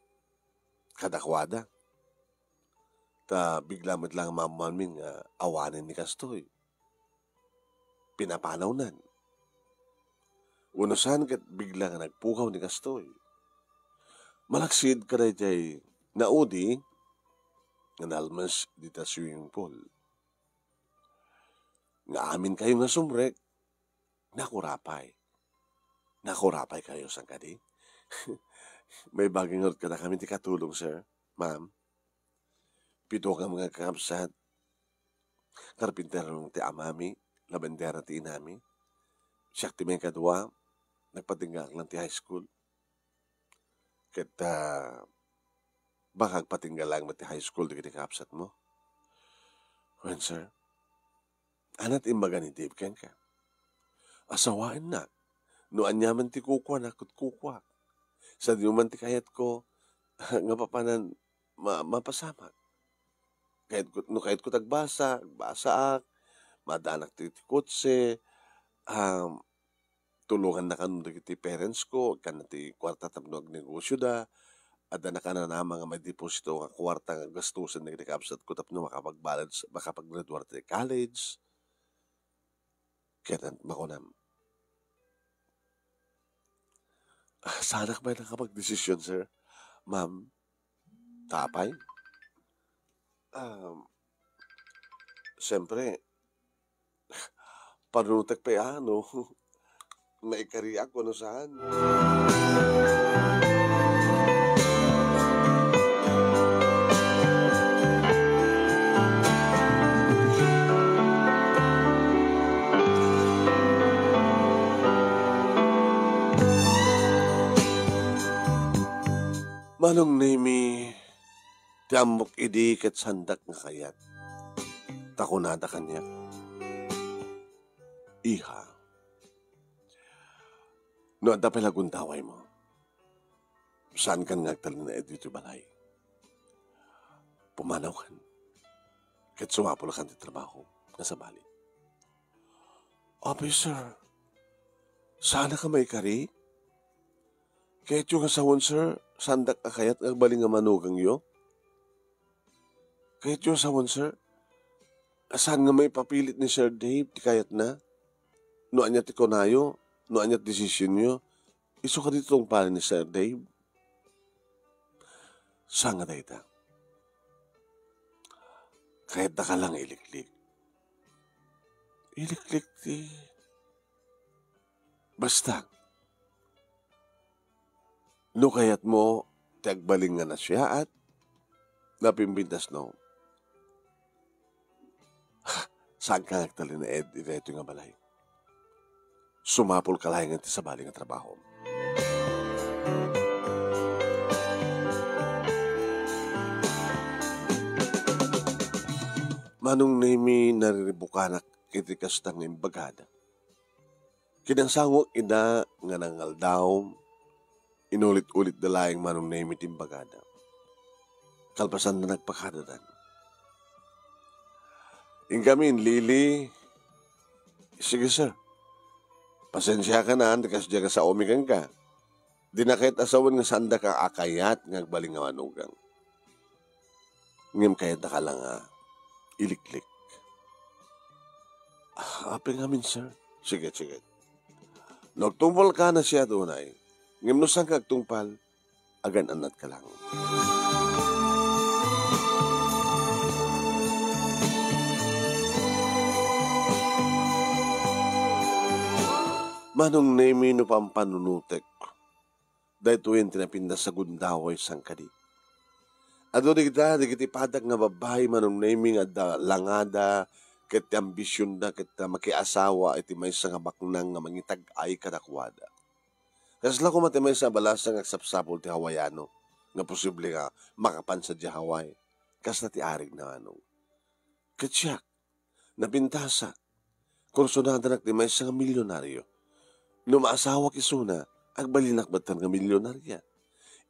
kadakuada. Ta bigla met lang maammoanmin nga awanen ni kastoy. Pinapanawnan. Wenno saan ket bigla nga nagpukaw ni kastoy. Malaksid kadaydiay naudi nga nalmes dita swimming pool. Nga amin kayo nga sumrek, nakurapay. Nakurapay kayo, saan kadi? Maibagi ngarud kadakami ti katulong, sir, ma'am. Pito kami nga kakabsat. Karpintero ti amami, labendera ti inami. Siak ti maikadua, nagpatinggaak lang ti high school. Ket, ah, baka agpatingga lang met ti high school dagiti kakabsatmo. Wen, sir, ania ti imbaga ni Dave kenka? Asawaennak. No aniaman ti kukuana, ket kukuak. Sadino man ti kayatko nga papanan ma-, mapasamak. Kayatko, no kayatko ti agbasa, agbasaak, maadanak ti, ti kotse, um, tulongannaka dagiti parents ko, agkanna ti kuarta tapno agnegosioda, addanaka nanama nga maideposito nga kuarta nga gastusen dagiti kabsatko tapno makapagbalance, makapaggraduar ti college. Ket makunam, ah, saanak pay nakapagdesisyon, sir, ma'am, ta apay? Um, siyempre, panunotek pay a no maikariak wenno saan. Manong Nemy, ti ammok idi ket saandak nga kayat. Ta kunada kaniak, "Iha, no adda pay la gundawaymo, saankan nga agtalinaed ditoy balay. Pumanawkan, ket sumapulkan ti trabaho." a sabali. Apay, sir, saanak a maikari? Kayatyo nga sawen, sir, saandak a kayat nga agbalin nga manugangyo? Kayatyo nga sawen, sir, a saan nga maipapilit ni Sir Dave ti kayatna? No ania ti kunayo, no ania ti desisionyo, isu kadi ti tungpalen ni Sir Dave? Saan nga dayta? Kayatdaka lang iliklik. Iliklik ti Basta, no kayatmo ti agbalin nga nasiaat, napimpintas no, saanka nga agtalinaed iti daytoy nga balay. Sumapulka laengen ti sabali nga trabahom. Manong Nemi, nariribukanak iti kasta nga imbagada. Kinangsangok ida nga nangaldaw, inulit-ulitda laeng Manong Nemi ti imbagada. Kalpasanda nagpakadadan. Inkami, Lily, sige, sir. Pasensiakan a, kasdiay nga saomi kenka. Dinak kayat a sawen nga saandaka a kayat nga agbalin nga manugang. Ngem kayatdaka lang a iliklik. Ah, apay ngamin, sir? Sige, sige. No agtungpalka, nasiaat unay. Ngem no saanka agtungpal, agan-annatka lang. Manong Nemi, no pampanunotek, daytoyen ti napintas a gundaway sangkadi. Adu dagita dagiti padak nga babbai, Manong Nemi, nga adda langada ket ti ambisionda ket ti makiasawa iti maysa nga baknang nga mangitag-ay kadakuada. Kasla koma ti maysa a balasa nga agsapsapul ti Hawaiano nga posible nga makapan sadiay Hawaii. Kasta ti arigna, Manong. Ket siak, napintasak. Kursunadanak ti maysa nga milionario. No maasawak isuna, agbalinak met nga milionaria.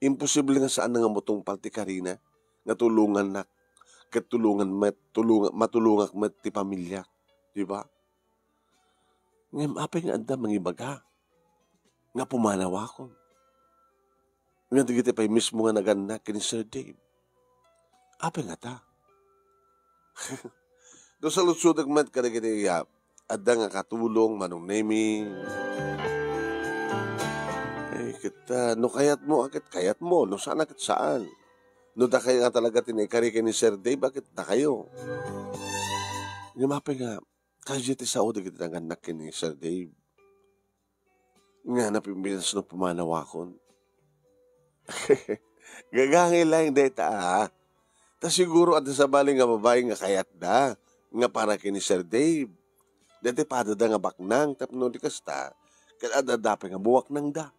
Imposible nga saanna nga matungpal ti karina nga tulongannak ket tulongan met, tulonga-, matulongak met ti pamiliak. Di ba? Ngem apay nga adda mangibaga nga pumanawakon? Nga dagiti pay mismo nga nagannak ken ni Sir Dave. Apay ngata? No saludsodek met kadagiti, ah, adda nga katulong, Manong Nemi. Ay, ket, ah, no kayatmo, a ket kayatmo. No saan, a ket saan. No dakayo nga talaga ti naikari ken ni Sir Dave, a ket dakayo. Ngem apay nga, kasdiay ti sao dagiti nagannak ken ni Sir Dave nga napimpitas no pumanawakon. Gagangay laeng dayta, a. Ta siguro adda sabali nga babai nga kayatda nga para ken ni Sir Dave. Dayta padada nga baknang tapno di kasta, ket adda pay nga buwaknangda.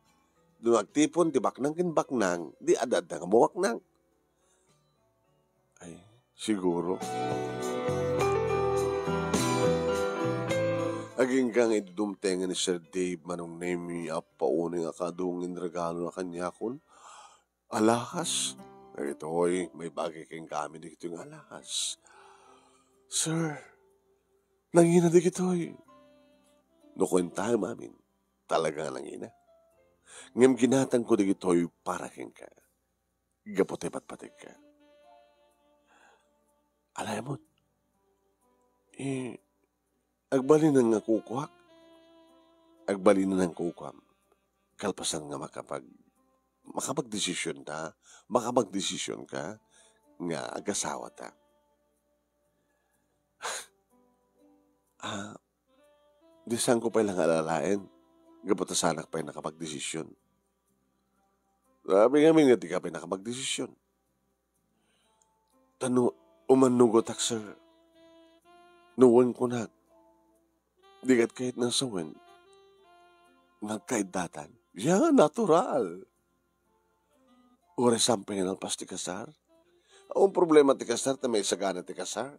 No agtipon ti baknang ken baknang, di adda nga buwaknang. Ay, siguro. Agingga nga idumtengen ni Sir Dave, Manong Nemi, apay unay nga kadu nga inregalona kaniakon. Alahas. Dagitoy, maibagi kenka amin dagitoy nga alahas. Sir, nangina dagitoy. No kuentaem amin, talaga nga nangina. Ngem ginatangko dagitoy para kenka. Gapu ta ipatpategka. Alayamon. Eh, agbalinan nga kukuak. Agbalinan nga kukuam. Kalpasan nga makapag-, makapagdesisyonta, makapagdesisyonka nga agasawata. Ah, di saanko pay la nga alalaen, gapu ta saanak pay nakapagdesisyon. Grabe ngamin nga dika pay nakapagdesisyon. Ta no umannugotak, sir, no wen kunak, di ket kayatna sawen nga agkaiddatan. Ya, natural. Uray saan pay nga nalpas ti kasar. Awan problema ti kasar, ta maisagana ti kasar.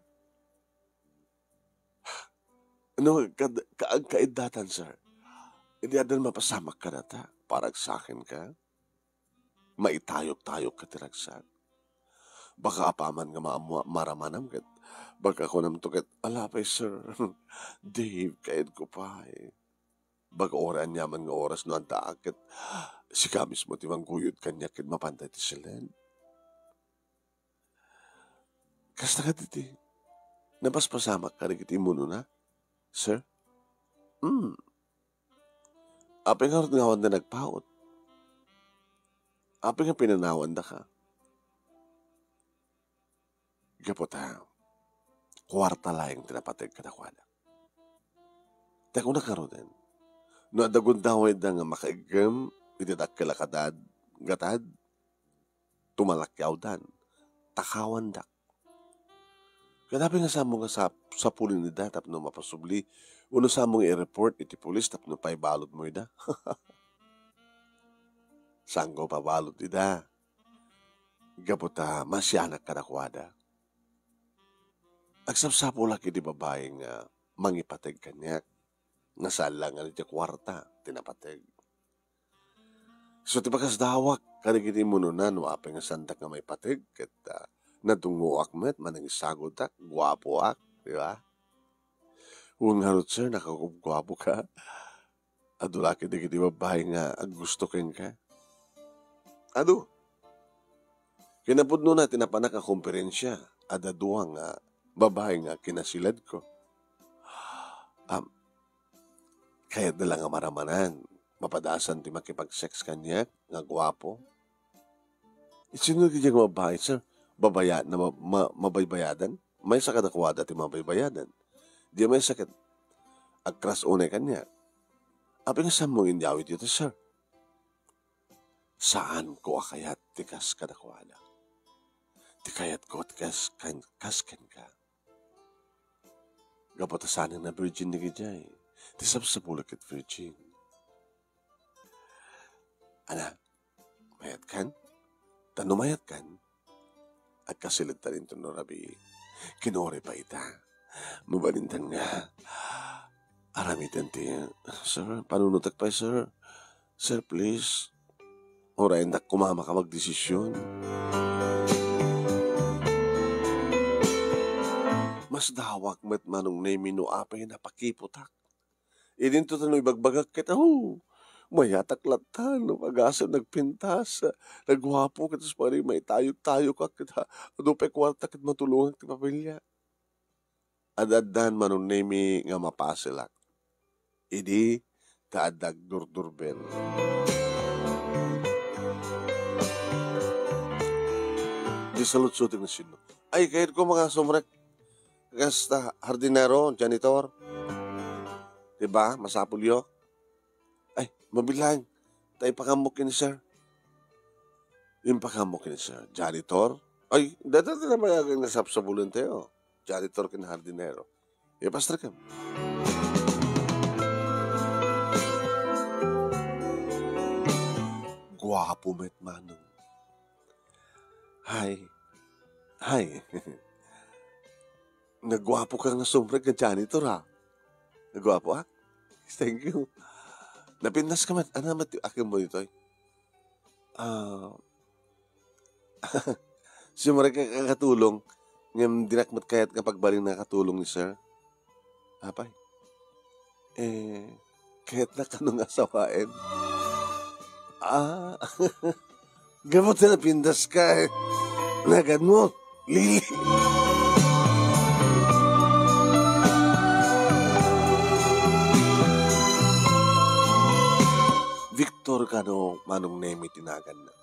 No, kad-, ka-, agkaiddatan, sir. Idi addan mapasamak kadata, paragsakenka, maitayog-tayogka ti ragsak. Baka apaman nga maammo-, maramanam ket baka kunamto ket, "Ala pay, sir, Dave, kayatko pay." Baka uray aniaman nga oras no addaak ket sika mismo ti mangguyod kaniak ket mapanda iti siled. Kasta ket iti napaspasamak kadagiti immunona, sir? Hmm. Apay ngarud nga awanda nagpaut? Apay nga pinanawandaka? Gapu ta, kuarta laeng ti napateg kadakuada. Ta kunak ngaruden, no adda gundawayda nga makaeggem iti dakkel a kadad-, gatad, tumalakawdan, takawandak. Ket apay nga saanmo nga sap-, sapulen ida tapno mapasubli, wenno saanmo nga i-report iti pulis tapno paibaludmo ida? Saanko pabalud ida. Gapu ta masianak kadakuada. Agsapsapulak iti babai nga mangipateg kaniak, nga saan laeng nga iti kuarta ti napateg. So, ti pakasdawak kadagiti immunona no apay nga saandak nga maipateg, ket, ah, nadungngoak met, manangisagudak, guapoak, di ba? Wen ngarud, sir, nakagupguapoka. Adu la ketdi dagiti babbai nga aggusto kenka? Adu. Kinapudnona ti napanak a komperensia, adda dua nga babbai nga kinasiledko. Am, kayatda la nga maramanan, mapadasan ti makipag-sex kaniak nga guapo. Sino dagiti nga babbai, sir? Babaya-, na ma-, ma-, mabaybayadan? Maysa kadakuada ti mabaybayadan. Di maysa ket agkras unay kaniak. Apay nga saanmo nga inyawid ita, sir? Saanko a kayat ti kas kadakuada. Ti kayatko ti kas kan-, kas kenka. Gapu ta saanen a virgin dagijay. Ti sapsapulek ket virgin. Ana, mayatkan? Ta no mayatkan, agkasiledtan inton no rabii. Kinuri pay ita. Mabalindan nga, aramiden ti, "Sir, panunotek pay, sir. Sir, please." Uray indak koma makapagdesisyon. Masdawak met Manong Nemi no apay napakiputak. Idinto ta no ibagbagak ket, aw, mayatak latta no agasem nagpintas, nagguapo ket isu pay maitayo-tayokak ket, ha, adu pay kuarta ket matulongak ti pamilya. Ad-addan Manong Nemi nga mapaselak. Idi ta adda agdurdurben. Di salutsotek no sino. Ay, kayatko nga sumrek. Kasta hardinero, janitor. Diba? Masapulyo. Ay, mabilang. Ta ipakammo ken sir. Ipakammo ken sir. Janitor? Ay, dada na mayagan nga sapsabulen tayo. Janitor ken hardinero. Ipastreken. Guapo met Manong. Hay. Hay. Nagguapo ka nga sumrek nga janitor, ha? Nagguapo, ha? Thank you. Napintas ka met. Ano met akin mo ditoy? Ah, sumrek ka kakatulong. Ngem dinak met kayat nga pagbalin nga katulong ni sir. Apay? Eh, kayatna kano nga asawaen? Ah, gapu ta napintas ka, eh. Nagan mo, Lili. Victor kano Manong Nemi ti naganna.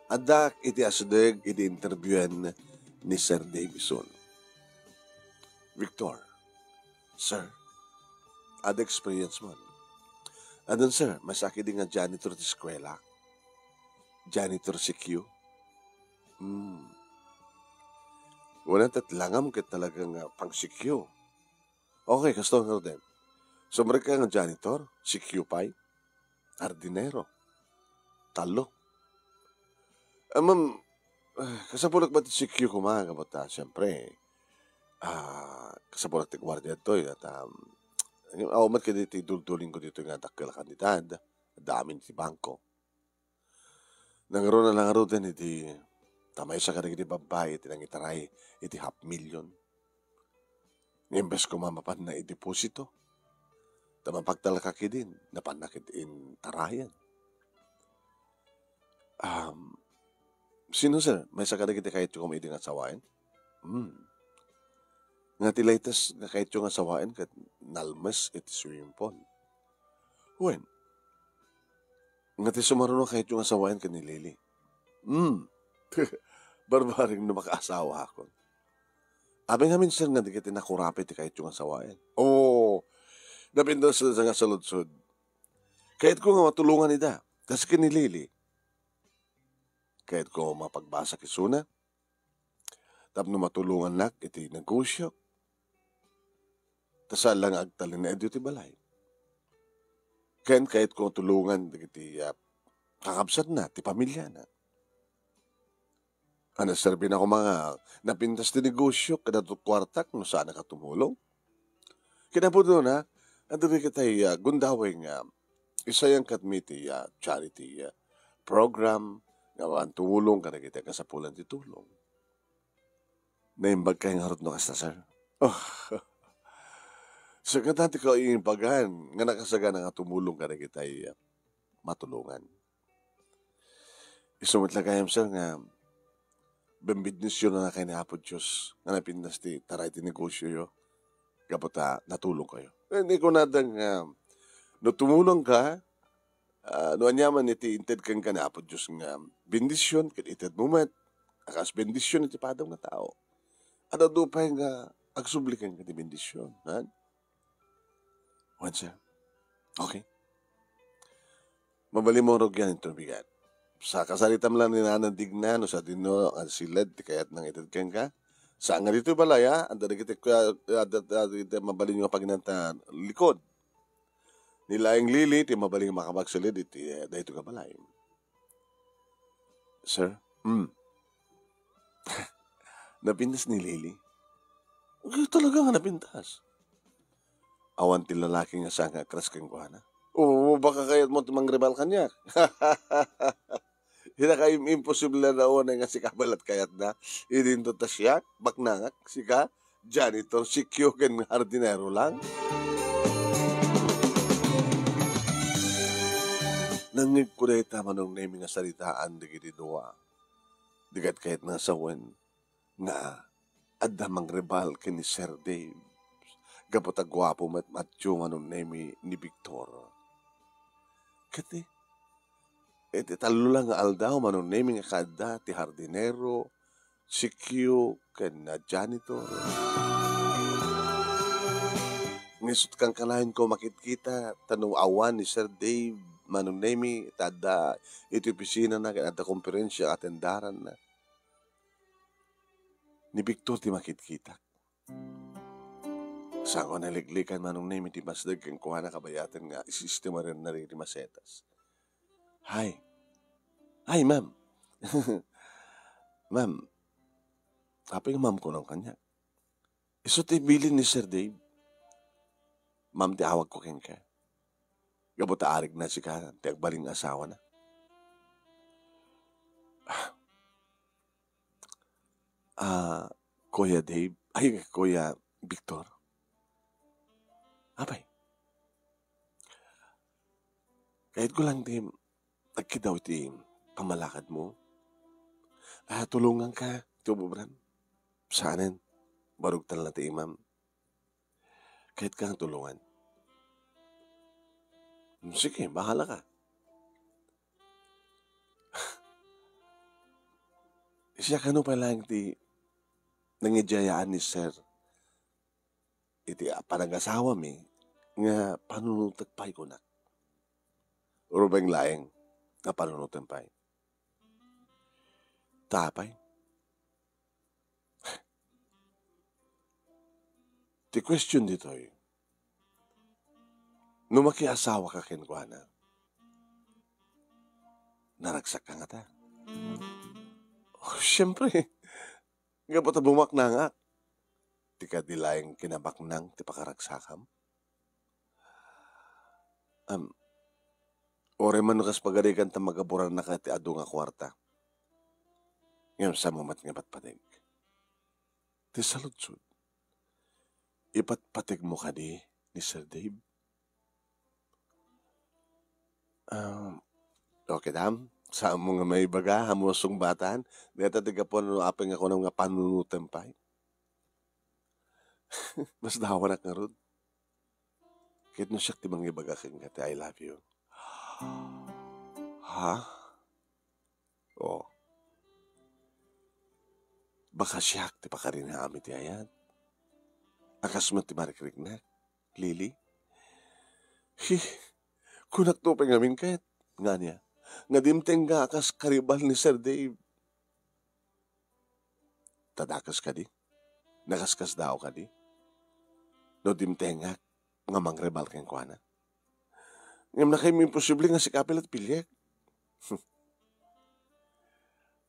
Addak iti asideg iti interviewan ni Sir Davison. Victor, sir, adda experience mo? Adun, sir, masakit di nga janitor ti eskwela. Janitor C Q. Hmm. Wala tat langam ket talaga nga pang C Q. Okay, kasto nga din. Sumrek ka nga janitor, C Q pay, hardinero. Tallo. Ah, ma'am, ah, kasapulak ba ti C Q kuma? Gapu ta, siyempre, ah, kasapulak ti guardia ditoy, at, um, awan met kadi ti dulduling ko ditoy nga dakkel a kantidad, daamin ti bangko. Nangruna la ngaruden iti Ta maysa kadagiti babbai ti nangitaray iti half million. Nga imbes koma mapanna ideposito, ta mapagtalka ketdin, napanna ket intarayan. Um, sino, sir? Maysa kadagiti kayatyo koma idi nga sawaen? Hmm. Nga ti latest nga kayatyo nga sawaen ket nalmes iti swimming pool. Wen, nga ti sumaruno kayatyo nga sawaen ken ni Lily. Hmm. Barbareng no makaasawakon. Apay ngamin, sir, nga dagiti nakurapi ti kayatyo nga sawaen? Oo. Napintas nga saludsod. Kayatko nga matulongan ida. Kas ken ni Lily. Kayatko mapagbasa isuna. Tapno matulongannak iti negosio. Ta saan la nga agtalinaedyo ti balay. Ken kayatko tulongan dagiti, ah, kakabsatna, ti pamiliana. Ania, serbi na koma nga napintas ti negosio, kada kuartak no saan nga tumulong. Kinapudnona, adda dagiti, ah, gundaway nga isayang ket mi ti, ah, charity, ah, program nga awan tumulong kadagiti kasapulan ti tulong. Naimbag kay ngarud no kasta, sir? Oh. Sir, nga dati ko imbagan nga nakasagana nga tumulong kadagiti, ah, matulongan. Isu met la gayam, sir, nga benbendisyonan na kay ni Apo Dios nga napintas ti taray ti negosyo yo. Gapu ta natulong kayo. Eh, ni kunada nga, no tumulong ka, ah, no aniaman iti inted kenka ni Apo Dios nga bendisyon, ket ited mo met, a kas bendisyon iti padam nga tao. Adda pay nga agsubli kenka ti bendisyon, ha? Wen, sir. Okay. Mabalin mo rugian inton bigat. Sa kasaritam lang ni Nana Digna, no sadino nga siled ti kayatna nga ited kenka. Saan nga ditoy balay, ha? Adda dagiti, ah, adda, adda dagiti mabalin nga paginanta likod. Ni laeng Lily, ti mabalin nga makapagsiled iti, eh, daytoy nga balay. Sir? Hmm. Napintas ni Lily? Ay, talaga nga napintas. Awan ti lalaki nga saan nga agkras kenkuana. O, baka kayat mo ti mangribal kaniak. Inakay imposible na unay nga sika met laeng kayatna. Idinto ta siak, baknangak, sika, janitor, C Q, ken hardinero lang. Nangngegko dayta, Manong Nemy, nga saritaan dagiti dua. Di ket kayatna sawen nga adda mangribal ken ni Sir Dave. Gapu ta guapo met, matyo, Manong Nemy, ni Victor. Ket, eh, iti tallo lang nga aldaw, Manong Nemy, nga kaadda ti hardinero, C Q, ken, ah, janitor. Nga isut' kankanayon ko makitkita, ta no awan ni Sir Dave, Manong Nemy, ta adda iti opisinana ken adda komperensia nga atendaranna. Ni Victor ti makitkitak. Saan ko naliklikan, Manong Nemy, ti masdeg kenkuana kabayatan nga isistemaren na dagiti masetas. Hi. Hi, ma'am. Ma'am, apay nga ma'am kunom kaniak? Isu ti bilin ni Sir Dave. Ma'am ti awagko kenka. Gapu ta arigna sika ti agbalin nga asawana. Ah, Kuya Dave, ay, Kuya Victor. Apay? Kayatko lang ti agkidaw iti pammalakadmo. Ah, tulonganka ti ubobram. Saanen, baruktan la ti imam. Kayatka nga tulongan. Hmm, sige, bahala ka. Siak, kano pay laeng ti nangidiayaan ni Sir iti a-, panagasawami nga panunotek pay kunak. Rubeng laeng nga panunotem pay. Ta apay? Ti question ditoy, no makiasawaka kenkuana, naragsakka ngata? Oh, siempre. Gapu ta bumaknangak. Ti kadi laeng kinabaknang ti pakaragsakam. Am, uray man no kas pagarigan ta magaburannak iti adu nga kuarta. Ngem saan mo met nga ipatpateg? Ti saludsod, ipatpategmo kadi ni Sir Dave? Um, okay, dam. Saan mo nga maibaga, ammo a sungbatan? Deta ti gapu no apay nga kunam nga panunotem pay. Mas dawanak ngarud. Ket no siak ti mangibaga kenka ti "I love you." Ha? Oh. Baka siak ti pakarinami ti ayat. A kas met ti marikriknak, Lily? Hi, kunak to pay ngamin ket, nga ania, nga dimtengga a kas karibal ni Sir Dave. Ta dakes kadi? Nakaskasdaaw kadi? No dimtengak nga mangribal kenkuana? Ngem nakaymo imposible nga sika pay la ti piliek.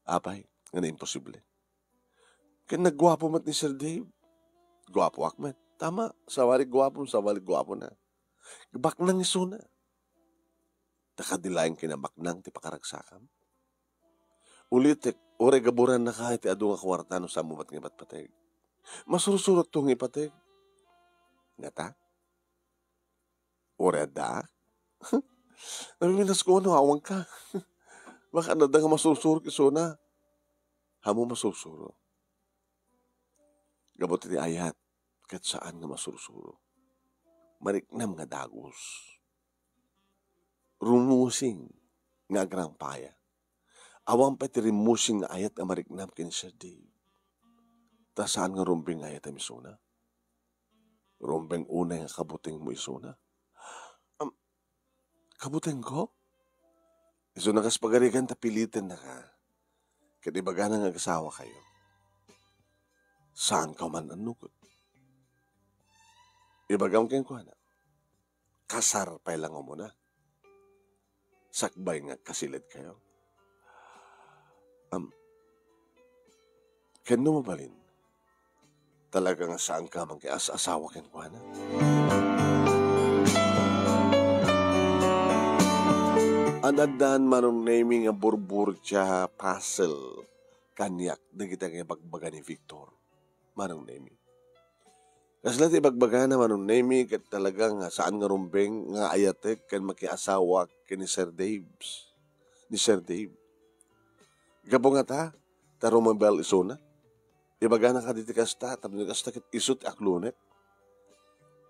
Apay, nga naimposible? Ken nagguapo met ni Sir Dave. Guapoak met. Tama, sawali guapo, sawali guapona. Baknang isuna. Ta kadi laeng kinabaknang ti pakaragsakam. Ulitek, uray gaburannaka iti adu nga kuarta no saan mo met nga ipatpateg. Masursurok to nga ipateg. Ngata? Uray addaak? Namiminas ko no awanka. Baka adda nga masursurok isuna. Ammo masursurok. Gapu ti ayat, ket saan nga masursuro. Mariknam nga dagus. Rumusing nga agrampaya. Awan pay ti rimmusing nga ayat nga mariknam ken Sir Dave. Ta saan nga rumbeng nga ayatem isuna? Rumbeng unay nga kabutengmo isuna. Am, kabutengko? Isuna kas pagarigan ta pilitennaka. Ket ibagana nga agasawakayo. Saankayo man annugot. Ibagam kenkuana, kasar pay la nga umuna. Sakbay nga agkasiledkayo. Am, ken no mabalin, talaga nga saanka mangias-asawa kenkuana. Ad-addan Manong Nemy nga burburdia puzzle kaniak dagiti nga ibagbaga ni Victor, Manong Nemy. Kasla ti ibagbagana, Manong Nemy, ket talaga nga saan nga rumbeng nga ayatek ken makiasawak ken ni Sir Dave. Ni Sir Dave. Gapu ngata, ta rumibal isuna. Ibagana kadi ti kasta, tapno kasta ket isu ti aklonek.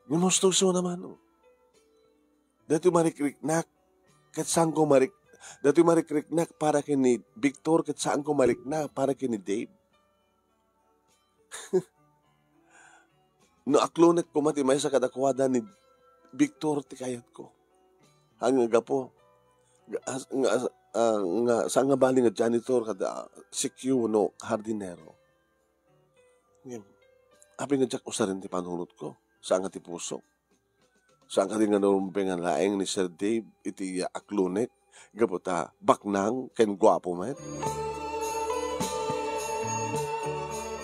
Ngem husto isuna, Manong. Daytoy marikriknak, ket saanko marik-, daytoy marikriknak para ken ni Victor, ket saanko marikna para ken ni Dave. No aklonek koma ti maysa kadakuada, ni Victor ti kayatko. Haan nga gapu, nga, nga, ah, nga saan nga bali nga janitor kada C Q wenno hardinero. Ngem, apay nga diak usaren ti panunotko? Saan nga ti pusok? Saan kadi nga narumbeng laeng ni Sir Dave iti iya aklonek gapu ta baknang ken guapo met?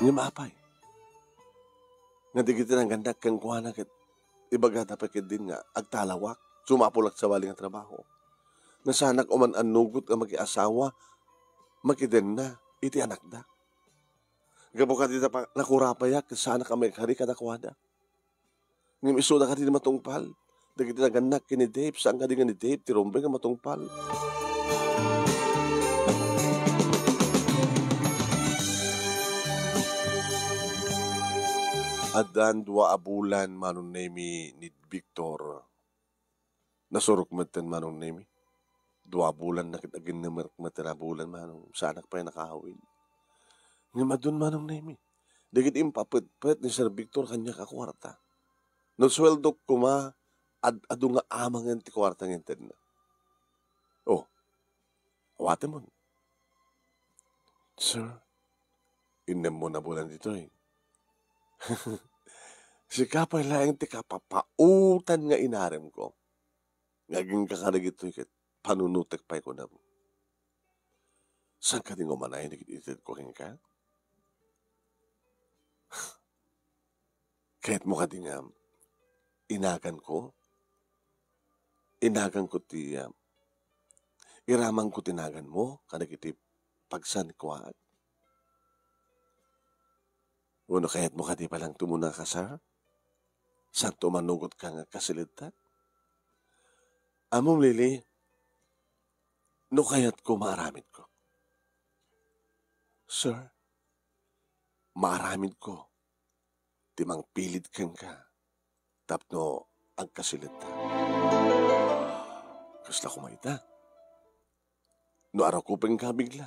Ngem apay nga dagiti nagannak kenkuana ket ibagada pay ketdin nga agtalawak, sumapulak sabali nga trabaho, nga saanak uman annugot nga makiasawa, makidenna iti anakda. Gapu kadita pa, nakurapayak ket saanak a maikari kadakuada. Ngem isuda kadi ti matungpal. Dagiti nagannak ken ni Dave, saan kadi nga ni Dave ti rumbeng nga matungpal. Addan dua a bulan, Manong Nemy, ni Victor. Nasurok metten, Manong Nemy. Dua a bulan na ket aginnamek metten a bulan, Manong. Saanak pay nakaawid. Ngem adun, Manong Nemy, dagiti impapetpet ni Sir Victor kaniak a kuarta. No sueldok koma, ad-, adu nga amangen ti kuarta nga intedna. Oh, awatemon. Sir, innemmo a bulan ditoy. Sika pay laeng ti kapapaotan nga inaremko. Nga agingga kadagitoy ket panunotek pay kunam. Saan kadi nga umanay dagiti itedko kenka? Kayatmo kadi nga inaganko? Inaganko ti, ah, iramanko ti naganmo kadagiti pagsanikuaak? Wenno kayatmo kadi pay lang ti umunaka, sir? Saanto manugotka nga agkasiled ta? Ammom, Lily, no kayatko, maaramidko. Sir, maaramidko ti mangpilid kenka tapno agkasiled ta. Kasla koma ita? No arukopenka a bigla,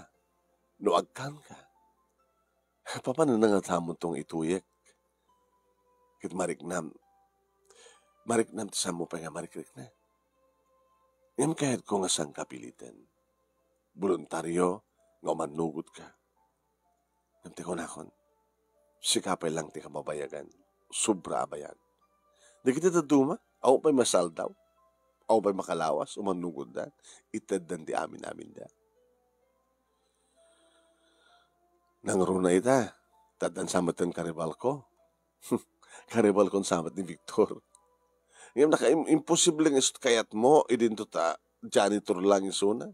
no agkanka, papananna ngatamonto nga ituyek? Ket mariknam, mariknam ti saanmo pay nga marikrikna. Ngem kayatko nga saanka piliten. Boluntario nga umannugotka. Ngem ti kunakon, sika pay lang ti kababayagan. Sobra a bayag. Dagiti dadduma, awan pay masaldaw, awan pay makalawas, umannugotda, iteddan ti amin-aminda. Nangruna ita, taddan sa met ti karibalko. Karibalkon sa met ni Victor. Ngem naka-, im-, imposible nga isut kayatmo, idinto ta janitor lang isuna.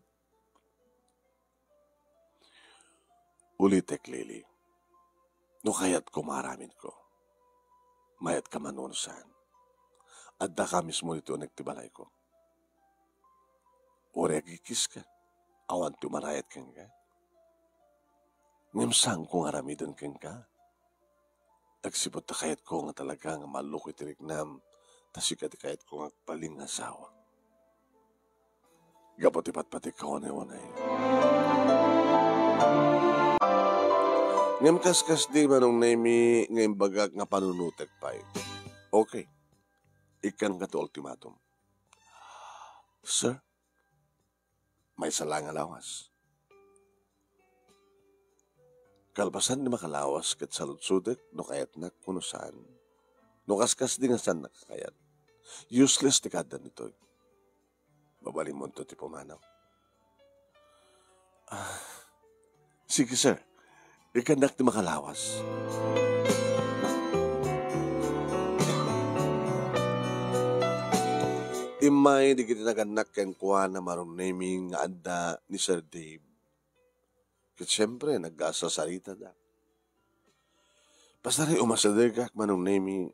Ulitek, Lily. No kayatko, maaramidko. Mayatka man wenno saan. Addaka mismo ditoy uneg ti balayko. Uray agikkiska, awan ti umarayat kenka. Ngem saanko nga aramiden kenka. Agsipud ta kayatko nga talaga nga maalluko iti riknam, ta sika ti kayatko nga agbalin nga asawa. Gapu ti patpatikko unay-unay. Ngem kaskasdi, Manong Nemy, nga imbagak nga panunutek pay. Okay. Ikkanka ti ultimatum. Sir, maysa la nga lawas. Kalpasan ti makalawas ket saludsodek no kayatnak wenno saan. No kaskasdi nga saannak a kayat, useless ti kaaddan ditoy. Mabalinmonto ti pumanaw. Ah, sige, sir. Ikkannak ti makalawas. Immay dagiti nagannak kenkuana, Manong Nemy, nga adda ni Sir Dave. Ket siempre, nagsarsaritada. Pasari, umasidegak, Manong Nemy,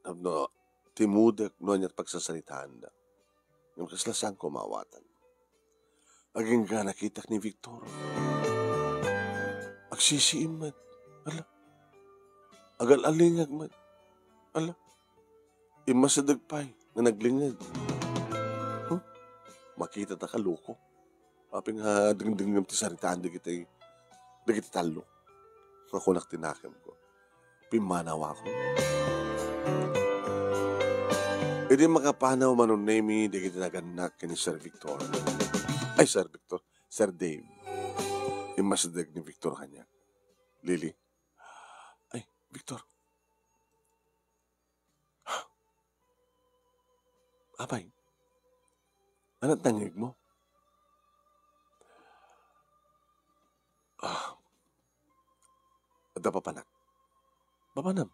tapno timudek no aniat pagsarsaritaanda. Ngem kasla saanko maawatan. Agingga nakitak ni Victor. Agsisiim met. Ala. Agal-alingag met. Ala. Immasideg pay nga naglinged. Huh? Makitata, kaloko. Apay nga dengdengngem ti saritaan dagiti, dagiti tallo. Nga kunak ti nakemko. Pimmanawakon. Idi makapanaw, Manong Nemy, dagiti nagannak ken ni Sir Victor. Ay, Sir Victor, Sir Dave. Immasideg ni Victor kaniak. Lily. Ay, Victor. Apay, ania ti nangngegmo? Ah, adda papanak. Papanam.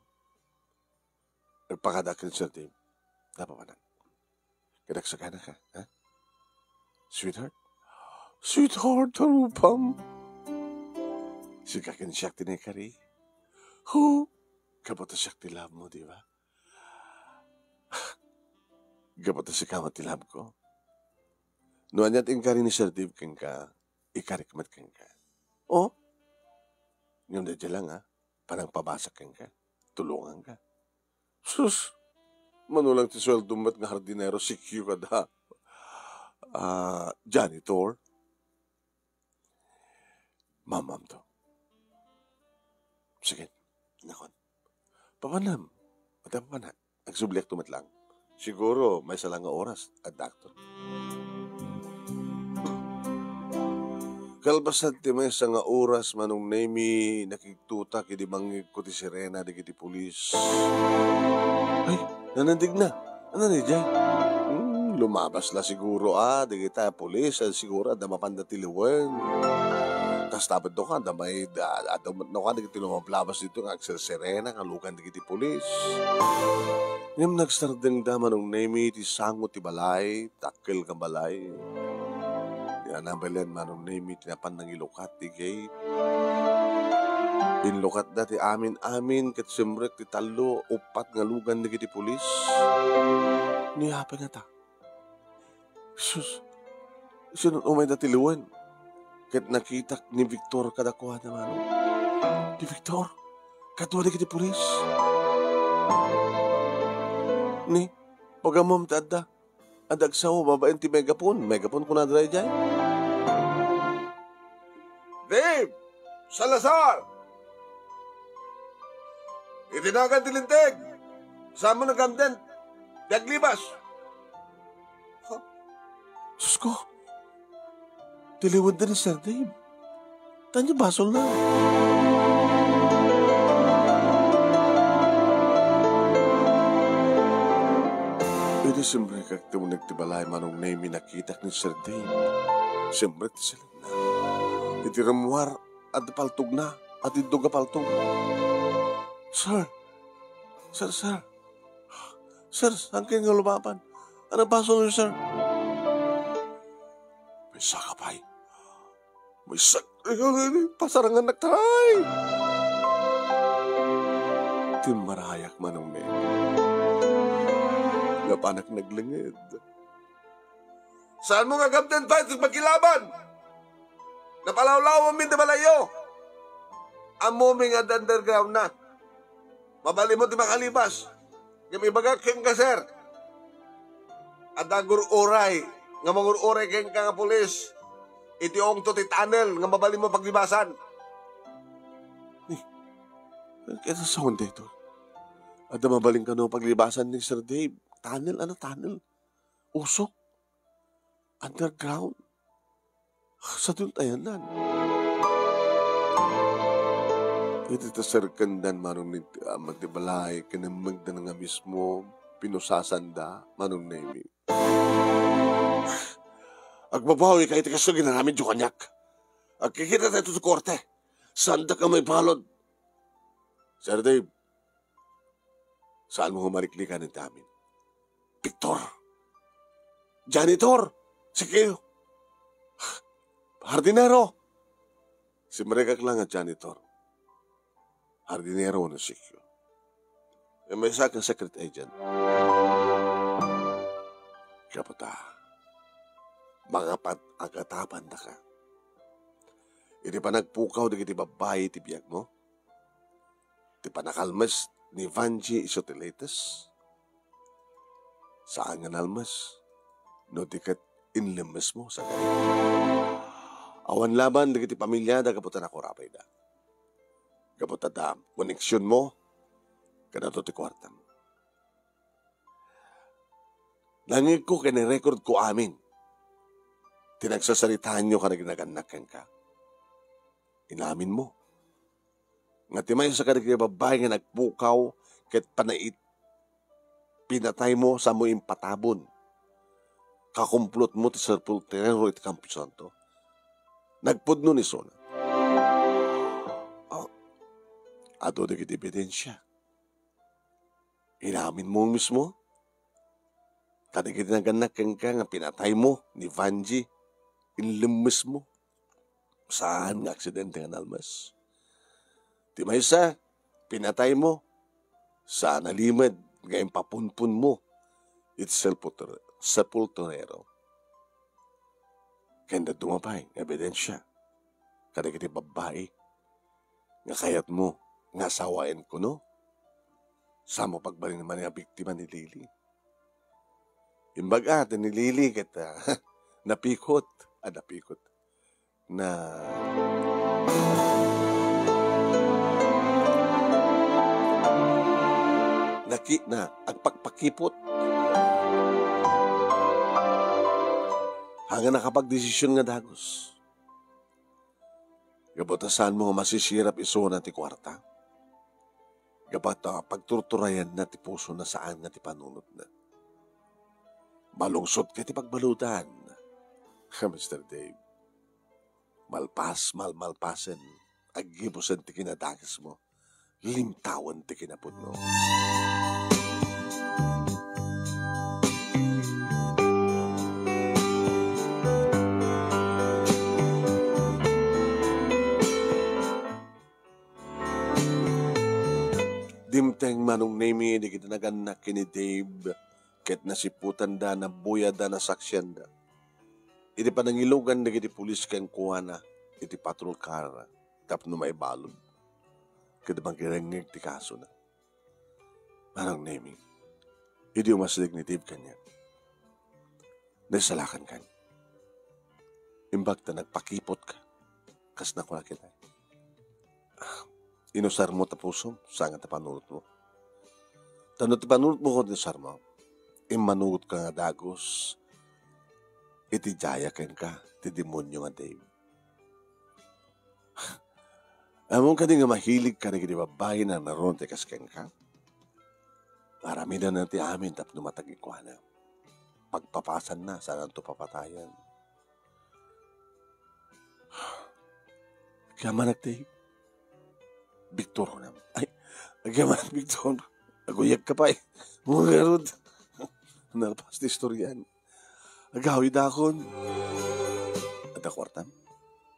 Nagpakada ken Sir Dave. Adda papanak. Ket agsagana ka, ha? Sweetheart? Sweetheart, tarupam. Sika ken siak ti naikari. Hu, gapu ta siak ti love mo, di ba? Gapu ta sika met ti love ko. No ania ti inkari ni Sir Dave kenka, ikarik met kenka. Oh? Ngem daydiay lang, ha? Panangpabasa kenka. Tulonganka. Sus! Mano lang ti sueldom met nga hardinero, C Q kada, ah, janitor. Mammamto. Sige, nakon. Papanam. Adda papanak. Agsubliakto met lang. Siguro, maysa lang nga oras, addakto. Kalpasan ti maysa nga oras, Manong Nemy, nakigtutak idi mangngegko ti sirena dagiti pulis. Ay, nanandigna. Ania daydiay? Hmm, lumabas la siguro, ah, dagita pulis, ah, siguro, adda mapanda ti liwen. Kasta met no ka, adda may, da-, adda met no ka, dagiti lumablabas dito nga agsirsirena, kalugan dagiti pulis. Ngem nagsardengda, Manong Nemy, ti sango ti balay, dakkel nga balay. Ni Annabelen, Manong Nemy, ti napan nangilukat ti gate. Inlukatda ti amin-amin ket simrek ti tallo, uppat nga lugan dagiti pulis. Ni apay ngata? Sus, sinut umayda ti liwen ket nakitak ni Victor kadakuada, Manong. Ni Victor? Kadua dagiti pulis? Ni, pagammom ti adda. Adda agsao babaen ti megaphone. Megaphone kunada daydiay? Dave! Salazar! Iti nagan ti linteg! Saan mo nagamden ti aglibas? Sus ko! Ti liwedda ni Sir Dave. Ania basolna? Idi simrekak ti uneg ti balay, Manong Nemy, nakitak ni Sir Dave. Simrek ti silenna. Iti rummuar, adda paltogna, atiddog a paltog. Sir! Sir, sir! Sir, saan kayo nga lumaban? Ania basolyo, sir? Maysa ka pay. Maysa ka pay. Pasarangannak, taray! Timmarayak, Manong Nemy. Napanak naglenged. Saan mo nga agamden pay ti pakilaban? Napalawlawam ti balayyo. Ammomi nga adda underground na. Mabalin mo ti makalibas. Ngem ibagak kenka, sir. Adda agur-uray nga mangur-uray kenka nga pulis iti ungto ti tunnel nga mabalin mo paglibasan. Ni, ket saon daytoy? Adda mabalin kano paglibasan ni Sir Dave? Tunnel? Ania tunnel? Usok? Underground? Sadun ti ayanna. Idi ta serkendan, Manong Nemy, ti amak ti balay, kinemmegda nga mismo pinusasanda, Manong Nemy. Agbabawika iti kastoy nga inaramidyo kaniak. Agkikitatayo iti korte. Saandak a maibalud. Sir Dave, saan mo nga mariklikan iti amin? Victor! Janitor! Sikyo! Hardinero! Simrekak la nga janitor. Hardinero wenno sikyo. Maysa nga secret agent. Gapu ta, makapat-agatabandaka. Iti panagpukaw dagiti babbai iti biagmo, ti panakalmes ni Vangie isu ti latest, saan nga nalmes no di ket inlemmesmo, sakali. Awan laban dagiti pamiliada gapu ta nakurapayda. Gapu ta adda koneksionmo kadagiti kuartam. Nangngegko ken ni-recordko amin ti nagsasaritaanyo kadagiti nagannak kenka. Inaminmo nga ti maysa kadagiti babbai nga nagpukaw ket panait-, pinataymo, saanmo impatabon. Kakumplotmo ti Sepulturero iti Camposanto. Nagpudno ni Sona. Oh, adu dagiti ebidensia. Inaminmo mismo? Kadagiti nagannak kenka nga pinataymo ni Vangie, inlemmesmo. Saan nga aksidente nga nalmes. Ti maysa, pinataymo. Saan a limed nga impapunponmo iti sepultur-, sepulturero. Ken dadduma pay nga ebidensia kadagiti babbai nga kayatmo nga asawaen kuno? Saanmo pagbalin manen a biktima ni Lily? Imbag-a ti ni Lily ket, ah, napikot. Ah, napikot. Na, naki-, na, agpakpakipot. Haan nga nakapagdesision nga dagus. Gapu ta saanmo nga masisirap isuna ti kuarta. Gapu ta pagturturayanna ti pusona, saan nga ti panunotna. Malungsot ket ti pagbaludan. Mister Dave, malpas-, malmalpasen, aggibusen ti kinadakesmo, limtawen ti kinapudno. Manong Nemi, dagiti nagannak ken ni Dave, ket nasiputanda, nabuyada, nasaksianda. Iti panangilugan dagiti pulis kenkuana iti patrol car tapno maibalud ket mangirengngeg ti kasona. Manong Nemi, idi umasideg ni Dave kaniak, naisalakankan. Imbag ta nagpakipotka, kas nakuna ket, "Inusarmo ta pusom, saan ta panunotmo. Ta no ti panunotmo ket inusarmo, immanuotka nga dagus iti diaya kenka ti demonio nga Dave." Ammom kadi nga mahilig kadagiti babbai nga naruno ti kas kenka? Aramidenna ti amin tapno matagikuana. Pagpapasanna, saanto papatayan. Agyamanak ti Victor, kunam. Ay, agyamanak Victor. Aguyag ka pay. Mga garod. Nalpas ti istoryan. Agawidakon. Adda kuartam?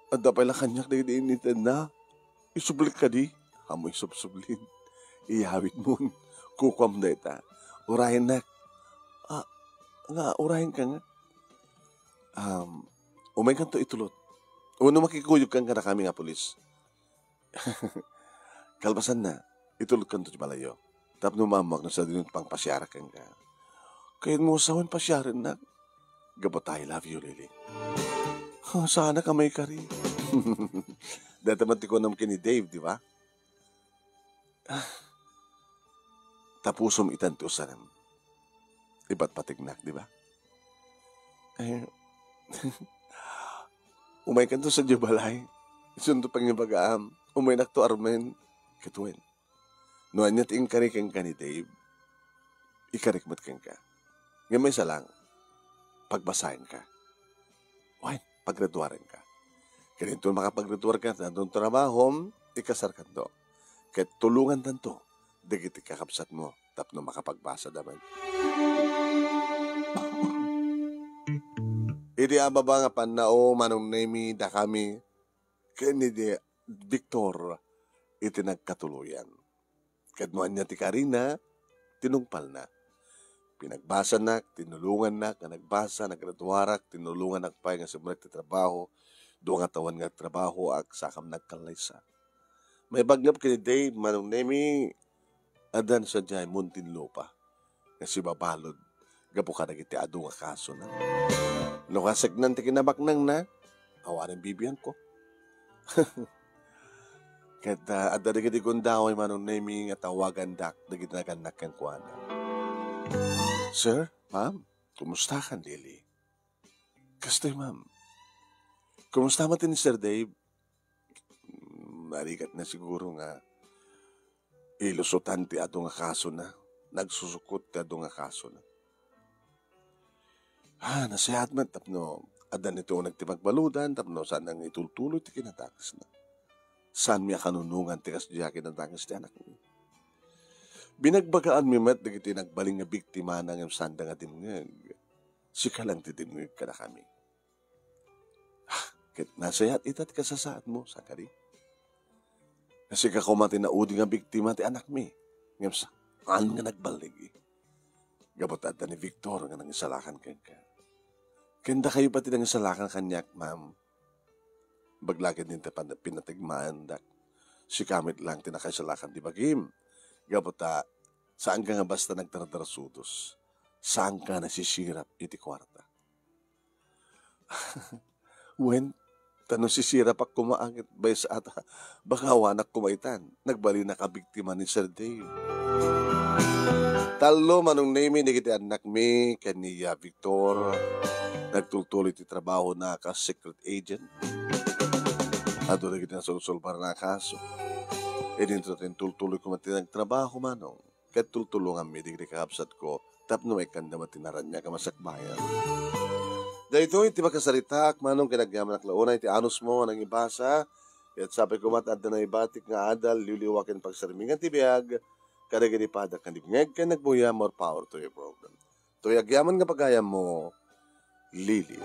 Adda pay la kaniak dagiti initedna. Isublik kadi. Ammo isubsublin. Iyawidmon. Kukuam dayta. Urayennak. Ah, nga, urayenka nga. Um, umaykanto itulot. Wenno makikuyogkan kadakami nga pulis. Kalpasanna, itulotkanto ti balayyo. Tapno maammoak no sadino ti pangpasiarak kenka. Kayatmo sawen pasiarennak. Gapu ta I love you, Lily. Oh, saanak a maikari. Dayta met ti kunam ken ni Dave, di ba? Ah, ta pusom itan ti usarem. Ipatpategnak, di ba? Eh, umaykanto sadiay balay. Isunto pangibagaam. Umaynakto armen. Ket wen, no ania ti inkari kenka ni Dave, ikarik met kenka. Ngem maysa lang, pagbasaenka. Wen, paggraduarenka. Ket inton makapaggraduarka, inton trabahom, ikasarkanto. Ket tulongantanto dagiti kakabsatmo tapno makapagbasada met. Idi ababa nga pannao, Manong Nemi, dakami ken ni Di-, Victor iti nagkatuloyan. Ket no ania ti karina, tinungpalna. Pinagbasanak, tinulongannak nga nagbasa, nagraduarak, tinulongannak pay nga simrek ti trabaho. Dua nga tawen nga agtrabahoak, sakam nagkallaysa. Maibagngep ken ni Dave, Manong Nemi, addan sadiay Muntinlupa nga sibabalud gapu kadagiti adu nga kasona. No kaseknan ti kinabaknangna, awanen bibiangko. Ket, ah, adda dagiti gundaway, Manong Nemi, nga tawagandak dagiti nagannak kenkuana. "Sir, ma'am, kumusta kan, Lily?" "Kastoy, ma'am. Kumusta met ni Sir Dave?" "Mm, narikatna siguro nga ilusutan ti adu nga kasona. Nagsusukot ti adu nga kasona." Ah, nasayaat met tapno adda ni ti uneg ti pagbaludan tapno saan nga itultuloy ti kinadakesna. Saanmi a kanunongan ti kasdiay a kinadakes ti anakmi. Binagbagaanmi met dagiti nagbalin nga biktimana ngem saanda nga dimngeg. Sika lang ti dimngeg kadakami. Ah, ket nasayaat ita ti kasasaadmo, saan kadi? Sika koma ti naudi nga biktima ti anakmi, ngem saan nga nagballig. Gapu ta adda ni Victor nga nangisalakan kenka. Ken dakayo pay ti nangisalakan kaniak, ma'am. Baglaged ni ti pan-, pinategmaendak. Sika met lang ti nakaisalakan ti bagim. Gapu ta saanka nga basta nagdardarsudos. Saanka nasisirap iti kuarta. Wen, ta no sisirapak koma ket maysa ata, baka awanak koma itan. Nagbalinnak a biktima ni Sir Dave. Tallo, Manong Nemi, dagiti annakmi ken ni, ah, Victor. Nagtultuloy ti trabahona kas secret agent. Adu dagiti nasolsolbarna a kaso. Idinto ti intultuloy koma ti nagtrabaho, Manong. Ket tultulonganmi dagiti kakabsatko tapno maikkanda met ti naraniag a masakbayan. Daytoy ti makasaritaak, Manong, ket agyamanak la unay ti anusmo nga nangibasa. Ket sapay koma ta adda naibatik nga adal, liwliwa ken pagsarmingan ti biag kadagiti padak nga dimngeg ken nagbuya. More power to your program. Toy agyaman nga pagayammo, Lily.